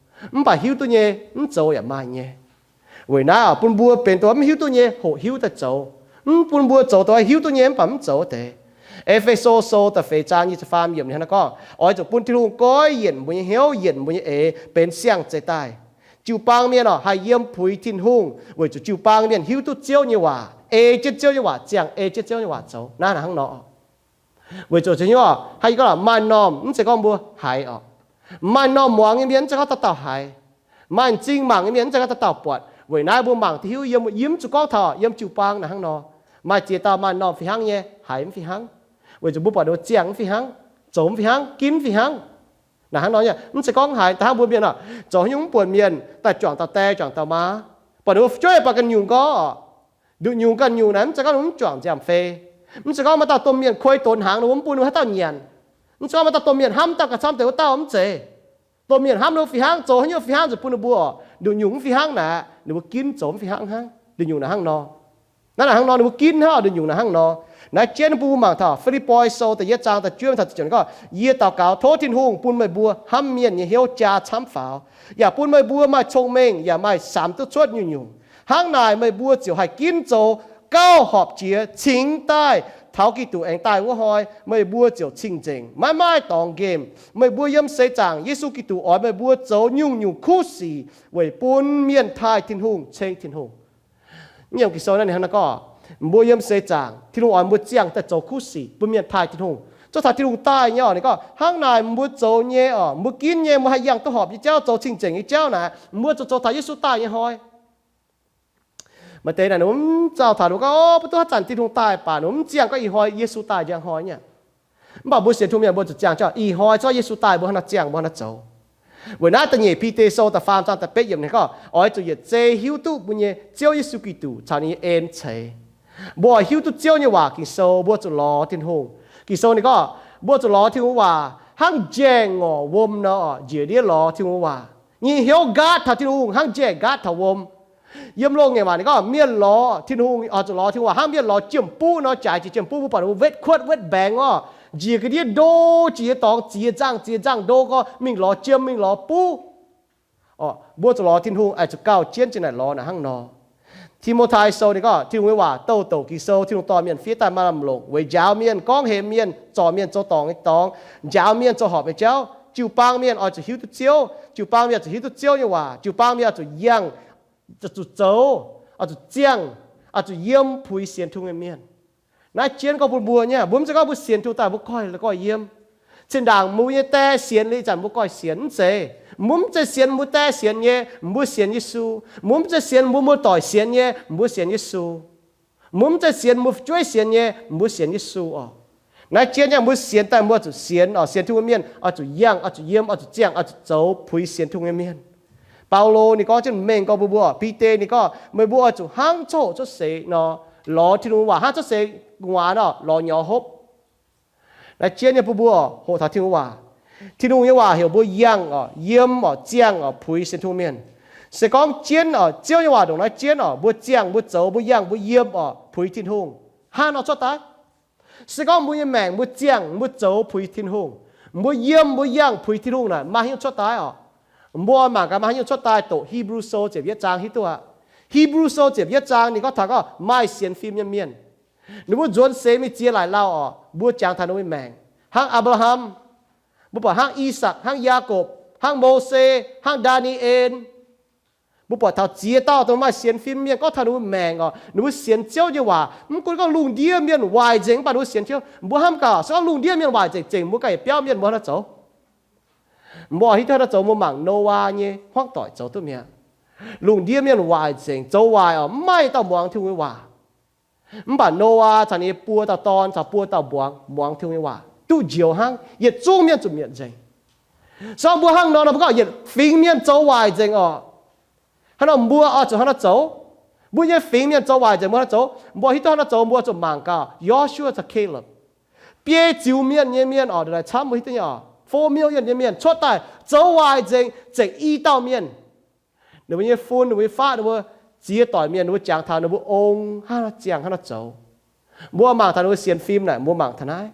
mv baac hiuv duqv nyei mv zoux yaac maaih nyei. Weic naaiv oc, bun mbuo benx dongh mv hiuv duqv nyei hoqc hiuv daaih zoux, mv bun mbuo zoux dongh hiuv duqv nyei mv baac mv zoux deix. E^fe^so Sou da'feix zaang nyic ziepc faam yiemc ninh hnangv naaiv gorngv, oix zuqc bun Tin-Hungh goiv yienc mbuo nyei hnyouv, yienc mbuo nyei eix, benx siang-zeix daaih. Jiu-baang mienh oc, haih yiem puix Tin-Hungh weic zuqc jiu-baang mienh hiuv duqv Ziouv nyei waac, ei jienv Ziouv nyei waac ziangh, ei jienv Ziouv nyei waac zoux. Naaiv hnangv nor. Weic zuqc haaix nyungc oc, haaix nyungc gorngv maaih normh mv zeiz gorngv mbuo haiz oc. Maaih normh muangx nyei mienh mv zeiz gorngv dauh dauh haiz. Maaih m'zing mangc nyei mienh mv zeiz gorngv dauh dauh buatc. Weic naaiv mbuo mangc diuh hiuv yiem, yie mv zuqc gorngv taux yiem jiu-baang naaic hnangv nor. Maaih ziex dauh maaih normh fih hnangv nyei, haiz mv fih hnangv. Weic zuqc mbuo buatc ninh mbuo ziangh mv fih hnangv, zoux mv fih hnangv, ginv mv fih hnangv. Naaic hnangv nor nyei, mv zeiz gorngv haiz da'hnangv mbuo mienh oc, zoux haaix nyungc mv buonc mienh daaih juangc dauh die juangc dauh maa, buatc ninh mbuo fu'jueiv baac ganh nyungc gorngv oc. Nduqc nyungc ganh nyungc naaic mv zeiz gorngv ninh mv juangc nziaamv-fei. Mv zeiz gorngv maaih dauh domh mienh kuei donx hnaangx ninh mbuo mv bun ninh haaix dauh nyanc. Mv zeiz gorngv maaih dauh domh mienh hnamv dauh gauh camv deix wuov dauh, mv zeiz. Domh mienh hnamv ninh mbuo fih hnangv, zoux haaix nyungc fih hnangv zuqc bun ninh mbuo oc. Nduqc nyungc mv fih hnangv naaic, ninh mbuo ginv zoux mv fih hnangv hnangv. Nduqc nyungc naaic hnangv nor. Naaiv naaic hnangv nor ninh mbuo ginv hnangv oc, nduqc nyungc naaic hnangv nor. Naaiv jienv bun mbuo mangc taux Fi^lipv^poi Sou da'yietv zaang da'juov taux ziepc juov gorngv, Yie daux gaux tov Tin-Hungh bun meih mbuo hnamv mienh nyei hnyouv jaa camv faaux, yaac bun meih mbuo maaih cong-mengh yaac maaih samx duqv cuotv nyungc-nyungc. Hnangv naaic meih mbuo ziouc haih ginv zoux gauh horpc jiex cingx daaih taux Giduc aengx daaih wuov hnoi. Meih mbuo ziouc cing-nzengc, maiv maaih dorngx nqemh. Meih mbuo yiem seix zaangc Yesu Giduc oix meih mbuo zoux nyungc-nyungc kuv sic weic bun mienh taaih Tin-Hungh, ceng Tin-Hungh. Naaiv nyungc Ging-Sou naaiv ninh hnangv naaiv gorngv, mbuo yiem seix zaangc Tin-Hungh oix mbuo ziangh daaih zoux kuv sic bun mienh taaih Tin-Hungh. Zoux taux Tin-Hungh daaih nyei orqc, ninh gorngv hnangv naaic mbuo zoux nyei orqc, mbuo ginv nyei, mbuo haih yangh duqv horpc nyei jauv, zoux cing-nzengc nyei jauv naaic, mbuo zuqc zoux taux Yesu daaih nyei hnoi. Maaih deix naaic ninh mbuo mv zauh taux, ninh mbuo gorngv, O, mbuo duqv haaix zanc Tin-Hungh daaih baac ninh mbuo mv ziangh gorngv ih hnoi Yesu daaih njang hnoi nyei. Mv baac mbuo sienx Tin-Hungh mienh mbuo zuqc ziangh jauv ih hnoi, zungv Yesu daaih mbuo hnangv naaiv ziangh, mbuo hnangv naaiv zoux. Weic naaiv da'nyeic Bide Sou da'faam zaang da'betv yiemc ninh gorngv, oix zuqc yietc zei hiuv duqv mbuo nyei Ziouv Yesu Giduc caux ninh nyei en ceix. Mbuo oix hiuv duqv Ziouv nyei waac Ging-Sou, mbuo zuqc lorz Tin-Hungh. Ging-Sou ninh gorngv mbuo zuqc lorz Tin-Hungh waac hnangv njaeh ngorc wuom nor, njiec ndiev lorz Tin-Hungh waac. Nyei hnyouv nqaatv taux Tin-Hungh hnangv njaeh nqaatv taux wuom. Yiem loz-ngaengc waac ninh gorngv mienh lorz Tin-Hungh, oix zuqc lorz Tin-Hungh waac hnangv mienh lorz jiem-buv nor, jaaix jiex jiem-buv, mbuo buatc ninh mbuo wetv kuotv wetv mbaengx orqc, njiec ga'ndiev ndo, jiex dorngx ziex nzangh ziex nzangh ndo gorngv mingh lorz jiem, mingh lorz buv. Orqc, mbuo zuqc lorz Tin-Hungh oix zuqc gauh jienv zinh naaic lorz naaic hnangv nor. Ti^mo^tai Sou ninh gorngv Tin-Hungh nyei waac douh douc Ging-Sou, Tin-Hungh dorh mienh fiev daaih maaih lamh longc weic njaaux mienh, gorngv hemx mienh, zorc mienh zoux dorngc nyei dorngx, njaaux mienh zoux horpc nyei jauv. Jiu-baang mienh oix zuqc hiuv duqv Ziouv. Jiu-baang mienh oix zuqc hiuv duqv Ziouv nyei waac. Jiu-baang mienh oix zuqc yangh, zuqc zoux, oix zuqc ziangh, oix zuqc yiem puix sienx Tin-Hungh nyei mienh. Naaiv jienv gorngv bun mbuo nyei, mbuo mv zeiz gorngv mbuo sienx Tin-Hungh daaih mbuo goiv la'goiv yiem. Zinh ndaangc mbuo nyei die sienx liuz ih zanc mbuo goiv sienx, mv zeiz. Mbuo mv zeiz sienx mbuo die sienx nyei, mbuo sienx Yesu. Mbuo mv zeiz sienx mbuo muoz-doic sienx nyei, mbuo sienx Yesu. Mbuo mv zeiz sienx mbuo fu'jueiv sienx nyei, mbuo sienx Yesu orqc. Naaiv jienv nyei mbuo sienx daaih mbuo zuqc sienx orqc, sienx Tin-Hungh mienh oix zuqc yangh, oix zuqc yiem, oix zuqc ziangh, oix zuqc zoux puix sienx Tin-Hungh nyei mienh. Baulo ninh gorngv jienv mengh gorngv mbuo, mbuo, Bide ninh gorngv meih mbuo oix zuqc hnangv coqv hoqc cuotv seix nor, lorz Tin-Hungh waac hnangv cuotv seix gu'nguaaz nor lorz nyorx hopv. Naaiv jienv nyei bun mbuo hoqc taux Tin-Hungh waac. Tin-Hungh nyei waac heuc mbuo yangh orqc, yiem orqc, ziangh orqc, puix sienx Tin-Hungh mienh. Se gorngv jienv orqc, Ziouv nyei waac ndongc naaiv jienv orqc, mbuo ziangh, mbuo zoux, mbuo yangh, mbuo yiem orqc, puix Tin-Hungh, hnangv nor cuotv daaih. Se gorngv mbuo nyei maengc mbuo ziangh, mbuo zoux puix Tin-Hungh, mbuo yiem, mbuo yangh puix Tin-Hungh naaic, maaih haaix nyungc cuotv daaih orqc? Mbuo mangc gaax maaih haaix nyungc cuotv daaih doqc Hipv^lu Sou ziepc yietv zaang hiuv duqv aqv. Hipv^lu Sou ziepc yietv zaang ninh gorngv taux gorngv maaih sienx fim nyei mienh, ninh mbuo nzuonx seix mingh ziex laaic lauh orqc, mbuo jangx taux ninh mbuo nyei maengc. Hnangv Apc^laa^ham, mbuo buatc hnangv I^sakc, hnangv Yaakopv, hnangv Mose, hnangv Ndaa^ni^en. Mbuo buatc taux ziex dauh dongh maaih sienx fim mienh gorngv taux ninh mbuo maengc orqc, ninh mbuo sienx Ziouv nyei waac. Mv gunv gorngv lungh ndiev mienh waaic nzengc mv baac ninh mbuo sienx Ziouv. Mbuo hnamv gaax, se gorngv lungh ndiev mienh waaic nzengc, zengc mbuo ganh yietc biauv mienh mbuo hnangv naaiv zoux. Mbuo hiuv duqv hnangv naaiv zoux, mbuo mangc Noyaa nyei hmuangv doic zoux duqv mi'aqv. Lungh ndiev mienh waaic nzengc, zoux waaic orqc, mv maaih dauh muangx Tin-Hungh nyei waac. Mv baac Noyaa caux ninh nyei buo dauh dorn caux buo dauh muangx, muangx Tin-Hungh nyei waac, duqv njoux hnangv, yietc zungv mienh zuqc mietc nzengc. Se gorngv mbuo hnangv nor nor, mbuo gorngv yietc fingx mienh zoux waaic nzengc orqc. Hnangv nor mbuo oix zuqc hnangv naaiv zoux. Mbuo nyei fingx mienh zoux waaic nzengc, mbuo hnangv zoux. Mbuo hiuv duqv hnangv naaiv zoux, mbuo zuqc mangc gaax Yosua caux Caleb, biei ziux mienh nyei mienh orqc, ndongc naaic camv mbuo hiuv duqv nyei orqc, four million nyei mienh cuotv daaih zoux waaic nzengc, zengc i dauh mienh. Ninh mbuo nyei fun, ninh mbuo nyei faqv, ninh mbuo ziex doic mienh, ninh mbuo jangx taux ninh mbuo ong hnangv naaiv ziangh hnangv naaiv zoux. Mbuo mangc taux ninh mbuo sienx fim naaic, mbuo mangc taux naaiv.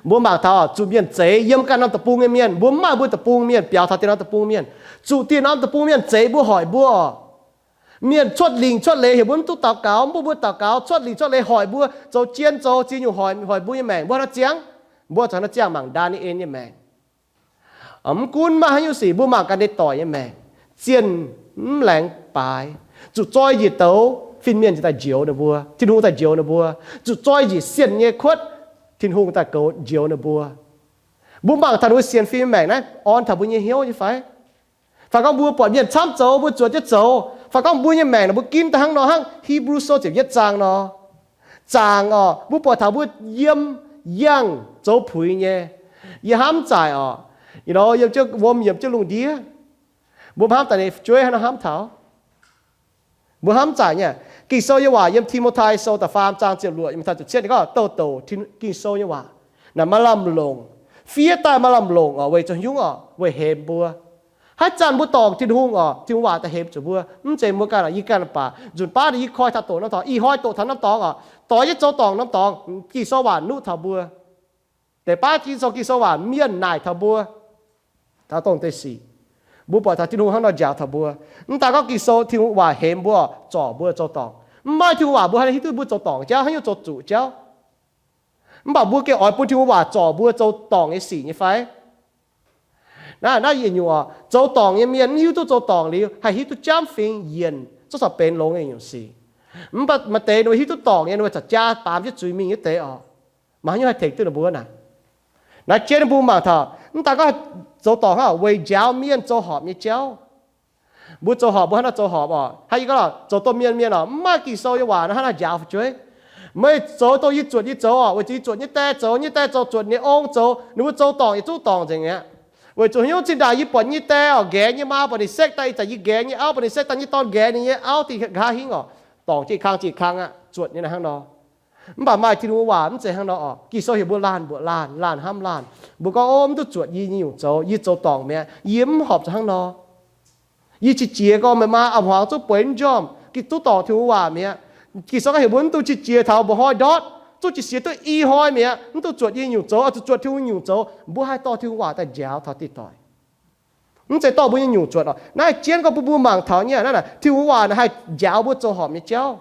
Mbuo mangc taux zuqc mienh zeix yiem ganh norm deic-bung nyei mienh, mbuo mv maaih mbuo deic-bung mienh biaux taux dieh norm deic-bung mienh. Zuqc dieh norm deic-bung mienh zeix mbuo, hoic mbuo orqc. Mienh cuotv lingc cuotv leiz heuc mbuo mv duqv daux gaux, mv bun mbuo daux gaux, cuotv lingc cuotv leiz hoic mbuo, zoux jien zoux ziex nyungc hoic, hoic mbuo nyei maengc, mbuo hnangv naaiv ziangh. Mbuo zuqc hnangv naaiv ziangh mangc Ndaa^ni^en nyei maengc. Mv gunv maaih haaix nyungc sic, mbuo mangc gaax ninh doic nyei maengc, zienh mv laengz baaix, zuqc zoi njiec douz, fin-mienh daaih njoux ninh mbuo, Tin-Hungh daaih njoux ninh mbuo, zuqc zoi njiec sienh nyei kuotv, Tin-Hungh daaih goux njoux ninh mbuo. Mbuo mangc taux ninh mbuo sienx fim nyei maengc naaiv orn taux mbuo nyei hnyouv nyei fai? Fai gorngv mbuo buatc mienh camv zoux, mbuo zuotc jienv zoux, fai gorngv mbuo nyei maengc naaic mbuo ginv daaih hnangv nor, hnangv Hipv^lu Sou ziepc yietv zaang nor, zaangc orqc, mbuo buatc taux mbuo yiem, yangh, zoux puix nyei. Yie hnamv zaaic orqc, you know, yiem jienv wuom, yiem jienv lungh ndiev, mbuo hnamv daaih ninh fu'jueiv hnangv nor hnamv taux. Mbuo hnamv zaaic nyei. Ging-Sou nyei waac yiem Ti^mo^tai Sou da'faam zaang ziepc luoqc, yiem taux ziepc cietv ninh gorngv douh douc Ging-Sou nyei waac naaic maaih lamh longc, fiev daaih maaih lamh longc orqc, weic zuqc hnyungv orqc, weic hemx mbuo. Haaix zanc mbuo dorngc Tin-Hungh oc, Tin-Hungh waac daaih hemx zuqc mbuo. Mv zeiz mbuo ganh oc, yie ganh baac nzunc baav naaic yie koi taux doqc norm dorngx, ih hnoi doqc taux norm dorngx oc, doix yie zoux dorngc norm dorngx, Ging-Sou waac nuqv taux mbuo. Deix baav Ging-Sou, Ging-Sou waac mienh naaic taux mbuo, taux dongh deix sic, mbuo buatc taux Tin-Hungh hnangv nor njaaux taux mbuo. Mv daaih gorngv Ging-Sou, Tin-Hungh waac hemx mbuo, zorc mbuo zoux dorngc. Mv maaih Tin-Hungh waac mbuo haaix nor hiuv duqv mbuo zoux dorngc jauv, haaix nyungc zoux zuqc jauv. Mv baac mbuo gengh oix bun Tin-Hungh waac zorc mbuo zoux dorngc nyei sic nyei fai? Naaiv, naaiv yietc nyungc oc, zoux dorngc nyei mienh mv hiuv duqv zoux dorngc liuz haih hiuv duqv jamv fingx yienc, zorqv corc benx longx nyei nyungc sic. Mv baac maaih deix ninh mbuo hiuv duqv dorngc nyei, ninh mbuo zaqc jaa baamz jienv zuiz mingh nyei deix oc. Maiv haaix nyungc haih tengx duqv ninh mbuo naaic. Naaiv jienv ninh mbuo mangc taux, mv daaih gorngv zoux dorngc hnangv weic njaaux mienh zoux horpc nyei jauv. Mbuo zoux horpc, mbuo hnangv nor zoux horpc oc, hnangv yie gorngv zoux domh mienh mienh oc, mv maaih Ging-Sou nyei waac nor hnangv naaiv njaaux fu'jueiv. Meih zoux dongh yie zuotc nyei zoux oc, weic zuqc yie zuotc nyei die zoux, nyei die zoux zuotc nyei ong zoux, ninh mbuo zoux dorngc yietc zungv dorngc nzengc mi'aqv. Weic zuqc haaix nyungc zinh ndaangc yie buatc nyei die oc, nqaeqv nyei maa, buatc ninh sekv daaih ih zanc yie nqaeqv nyei auv, buatc ninh sekv daaih nyei dorn nqaeqv ninh nyei auv, dingh nqa'haav hingv oc, dorngc jienv ih kang jienv ih kang aqv, zuotc nyei naaiv hnangv nor. Mv baac maaih Tin-Hungh waac mv zeiz hnangv nor oc. Ging-Sou heuc mbuo laanh mbuoqc laanh, laanh hnamv laanh. Mbuo gorngv, Ov, mv duqv zuotc yie nyei nyungc zoux, yie zoux dorngc mi'aqv, yie mv horpc zuqc hnangv nor. Yie qiex jiez gorngv meih maa a'hmuangx zungv bueix mv njormh, gengh duqv dorngc Tin-Hungh waac mi'aqv. Ging-Sou gorngv heuc mbuo mv dungx qiex jiez taux mbuoqc hnoi ndortv, zungv qiex jiez duqv i hnoi mi'aqv, mv dungx zuotc yie nyungc zoux, oix zuqc zuotc Tin-Hungh nyungc zoux. Mbuo haih dorh Tin-Hungh waac daaih njaaux taux diqc doic. Mv zeiz dorh mbuo nyei nyungc zuotc oc. Naaiv jienv gorngv bun mbuo mangc taux nyei naaiv, Tin-Hungh waac naaiv haih njaaux mbuo zoux horpc nyei jauv.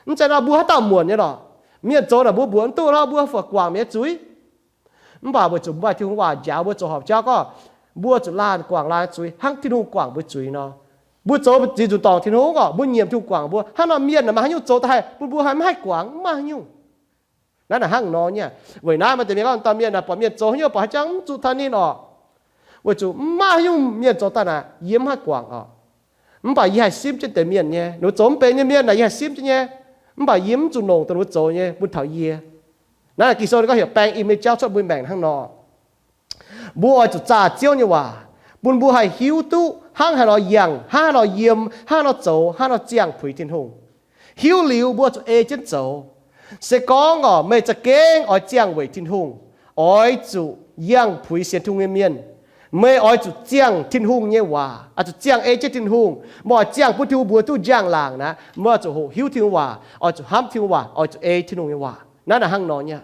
Mv zeiz nor mbuo haaix dauh muonc nyei lorqc. Mienh zoux naaic mbuo mbuoqc mv duqv hnangv, mbuo fai guangc mi'aqv zuiz. Mv baac weic zuqc mbuo maaih Tin-Hungh waac njaaux mbuo zoux horpc jauv gorngv, mbuo zuqc laanh guangc laanh zuiz hnangv Tin-Hungh guangc mbuo zuiz nor. Mbuo zoux ziex nzunc dorngc Tin-Hungh oc, mbuo nyiemc Tin-Hungh guangc mbuo. Hnangv nor mienh naaic maaih haaix nyungc zoux daaih haih bun mbuo haih maiv haih guangc? Mv maaih haaix nyungc. Naaiv naaic hnangv nor nyei. Weic naaiv maaih deix mienh gorngv, dauh mienh naaic buatc mienh zoux haaix nyungc, buatc haaix jangx mv zuqc taux ninh oc. Weic zuqc mv maaih haaix nyungc mienh zoux daaih naaic yie mv haih guangc oc. Mv baac yie haih simv jienv deix mienh nyei, ninh mbuo zoux mv benx nyei mienh naaic yie haih simv jienv nyei. Mv baac yie mv zuqc longc dongh ninh mbuo zoux nyei bun taux yie. Naaiv Ging-Sou ninh gorngv heuc baeng im nyei jauv cuotv mbuo maengc hnangv nor. Mbuo oix zuqc zaah Ziouv nyei waac, bun mbuo haih hiuv duqv hnangv haaix nor yangh, hnangv haaix nor yiem, hnangv haaix nor zoux, hnangv haaix nor ziangh puix Tin-Hungh. Hiuv liuz mbuo zuqc ei jienv zoux. Se gorngv oc, meih za'gengh oix ziangh weic Tin-Hungh, oix zuqc yangh puix sienx Tin-Hungh nyei mienh, meih oix zuqc ziangh Tin-Hungh nyei waac, oix zuqc ziangh ei jienv Tin-Hungh. Meih oix ziangh bun Tin-Hungh mbuox duqv njang-laangc naaic, meih oix zuqc hoqc hiuv Tin-Hungh waac, oix zuqc hnamv Tin-Hungh waac, oix zuqc ei Tin-Hungh nyei waac. Naaiv naaic hnangv nor nyei.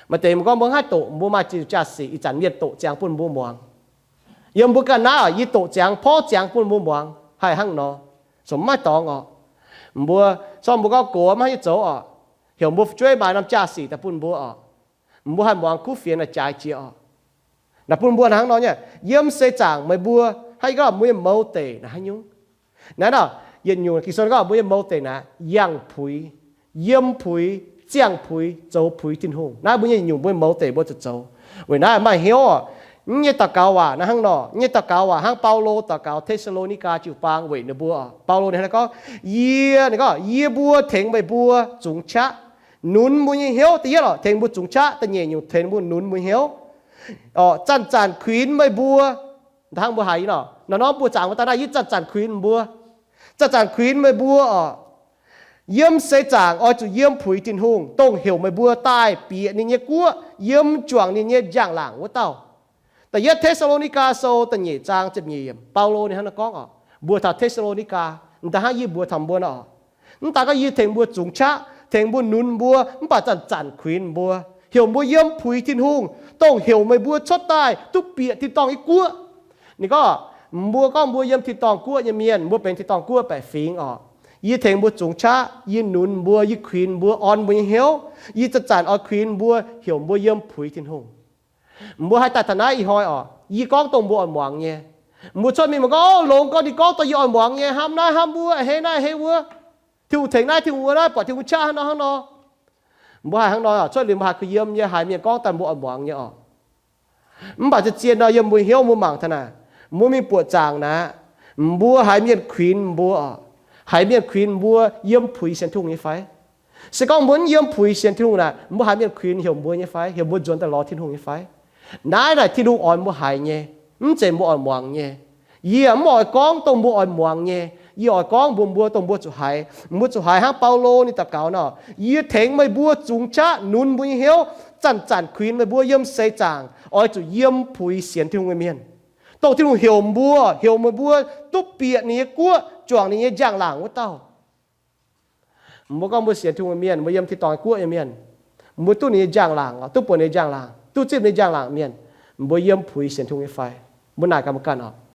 Maaih deix mbuo gorngv mbuo haih doqc, mbuo maaih ziex nyungc jaa-sic ih zanc mienh doqc ziangx bun mbuo muangx. Yiem mbuo ganh naaiv oc, yie doqc ziangx, porv ziangx bun mbuo muangx haih hnangv nor. Sou mv maaih dorngx oc. Mbuo, sou mbuo gorngv gox maiv haih nyei zoux oc, heuc mbuo fu'jueiv maaiz norm jaa-sic daaih bun mbuo oc. Mbuo haih muangx kuv fienx naaic jaaix jiex oc. Naaic bun mbuo hnangv nor nyei, yiem seix zaangc meih mbuo, hnangv yie gorngv mbuo nyei mouz deic naaic haaix nyungc? Naaiv nor, yietc nyungc Ging-Sou gorngv mbuo nyei mouz deic naaic yangh puix, yiem puix, ziangh puix, zoux puix Tin-Hungh. Naaiv mbuo nyei yietc nyungc mbuo nyei mouz deic mbuo zuqc zoux. Weic naaiv maaih hnyouv oc. Mv nyei daux gaux waac naaiv hnangv nor, mv nyei daux gaux waac hnangv Baulo daux gaux Te^saa^lo^ni^gaa jiu-baang weic ninh mbuo oc. Baulo ninh hnangv gorngv, yie, ninh gorngv, yie mbuo tengx meih mbuo zungx qaqv, nunz mbuo nyei hnyouv. Da'yietv oc, tengx mbuo zungx qaqv. Da'nyeic nyungc, tengx mbuo nunz mbuo hnyouv. Oc, zanc-zanc kuinx meih mbuo. Hnangv mbuo haiz nor, nor norm buoz zaangc mbuo daaih naaiv, yie zanc-zanc kuinx mbuo, zanc-zanc kuinx meih mbuo oc, yiem seix zaangc oix zuqc yiem puix Tin-Hungh, dongh heuc meih mbuo daaih bieqc ninh nyei guoqv, yiem juangc ninh nyei njang-laangc wuov dauh. Da'yietv Te^saa^lo^ni^gaa Sou da'nyeic zaang ziepc nyeic yiemc, Baulo ninh hnangv naaiv gorngv oc, mbuox taux Te^saa^lo^ni^gaa, m'daaih hnangv yie mbuox taux mbuo nor oc. Mv daaih gorngv yie tengx mbuo zungx qaqv, tengx mbuo nunz mbuo, mv baac zanc-zanc kuinx mbuo, heuc mbuo yiem puix Tin-Hungh, dongh heuc meih mbuo cuotv daaih duqv bieqc tin-dorngh nyei guoqv. Ninh gorngv, mbuo gorngv mbuo yiem tin-dorngh guoqv nyei mienh, mbuo benx tin-dorngh guoqv baeqc fingx oc. Yie tengx mbuo zungx qaqv, yie nunz mbuo, yie kuinx mbuo, orn mbuo nyei hnyouv. Yie zanc-zanc oix kuinx mbuo, heuc mbuo yiem puix Tin-Hungh. Mbuo haih daaih taux naaiv ih hnoi oc, yie gorngv dongh mbuo oix muangx nyei. Mbuo cuotv mingh mbuo gorngv, Ov, longx gorngv ninh gorngv dongh yie oix muangx nyei, hnamv naaiv hnamv wuov, a'hneiv naaiv a'hneiv wuov. Tin-Hungh tengx naaiv, Tin-Hungh wuov naaiv, buatc Tin-Hungh qaqv hnangv nor hnangv nor. Mbuo haih hnangv nor oc, cuotv liuz mbuo haih kuh yiem nyei, haiz mienh gorngv daaih mbuo oix muangx nyei oc. Mv baac zien-zien nor, yiem mbuo hnyouv mbuo mangc taux naaic, mbuo mingh buoqc zaangc naaic, mbuo haiz mienh kuinx mbuo oc, haiz mienh kuinx mbuo yiem puix sienx Tin-Hungh nyei fai? Se gorngv mbuo mv yiem puix sienx Tin-Hungh naaic, mbuo haiz mienh kuinx heuc mbuo nyei fai? Heuc mbuo nzuonx daaih lorz Tin-Hungh nyei fai? Naaiv naaic Tin-Hungh oix mbuo haiz nyei, mv zeiz mbuo oix muangx nyei. Yie mv oix gorngv dongh mbuo oix muangx nyei. Yie oix gorngv mbuox mbuo dongh mbuo zuqc haiz. Mbuo zuqc haiz hnangv Baulo ninh daux gaux nor, Yie tengx meih mbuo zungx qaqv, nunz mbuo nyei hnyouv, zanc-zanc kuinx meih mbuo yiem seix zaangc oix zuqc yiem puix sienx Tin-Hungh nyei mienh, dongh Tin-Hungh heuc mbuo, heuc meih mbuo duqv bieqc ninh nyei guoqv, juangc ninh nyei njang-laangc wuov dauh. Mbuo gorngv mbuo sienx Tin-Hungh mienh, mbuo yiem tin-dorngh guoqv nyei mienh, mbuo duqv ninh nyei njang-laangc, duqv buatc ninh nyei njang-laangc, duqv zipv ninh njang-laangc mienh, mbuo yiem puix sienx Tin-Hungh nyei fai? Mbuo naaic ganh mbuo ganh oc.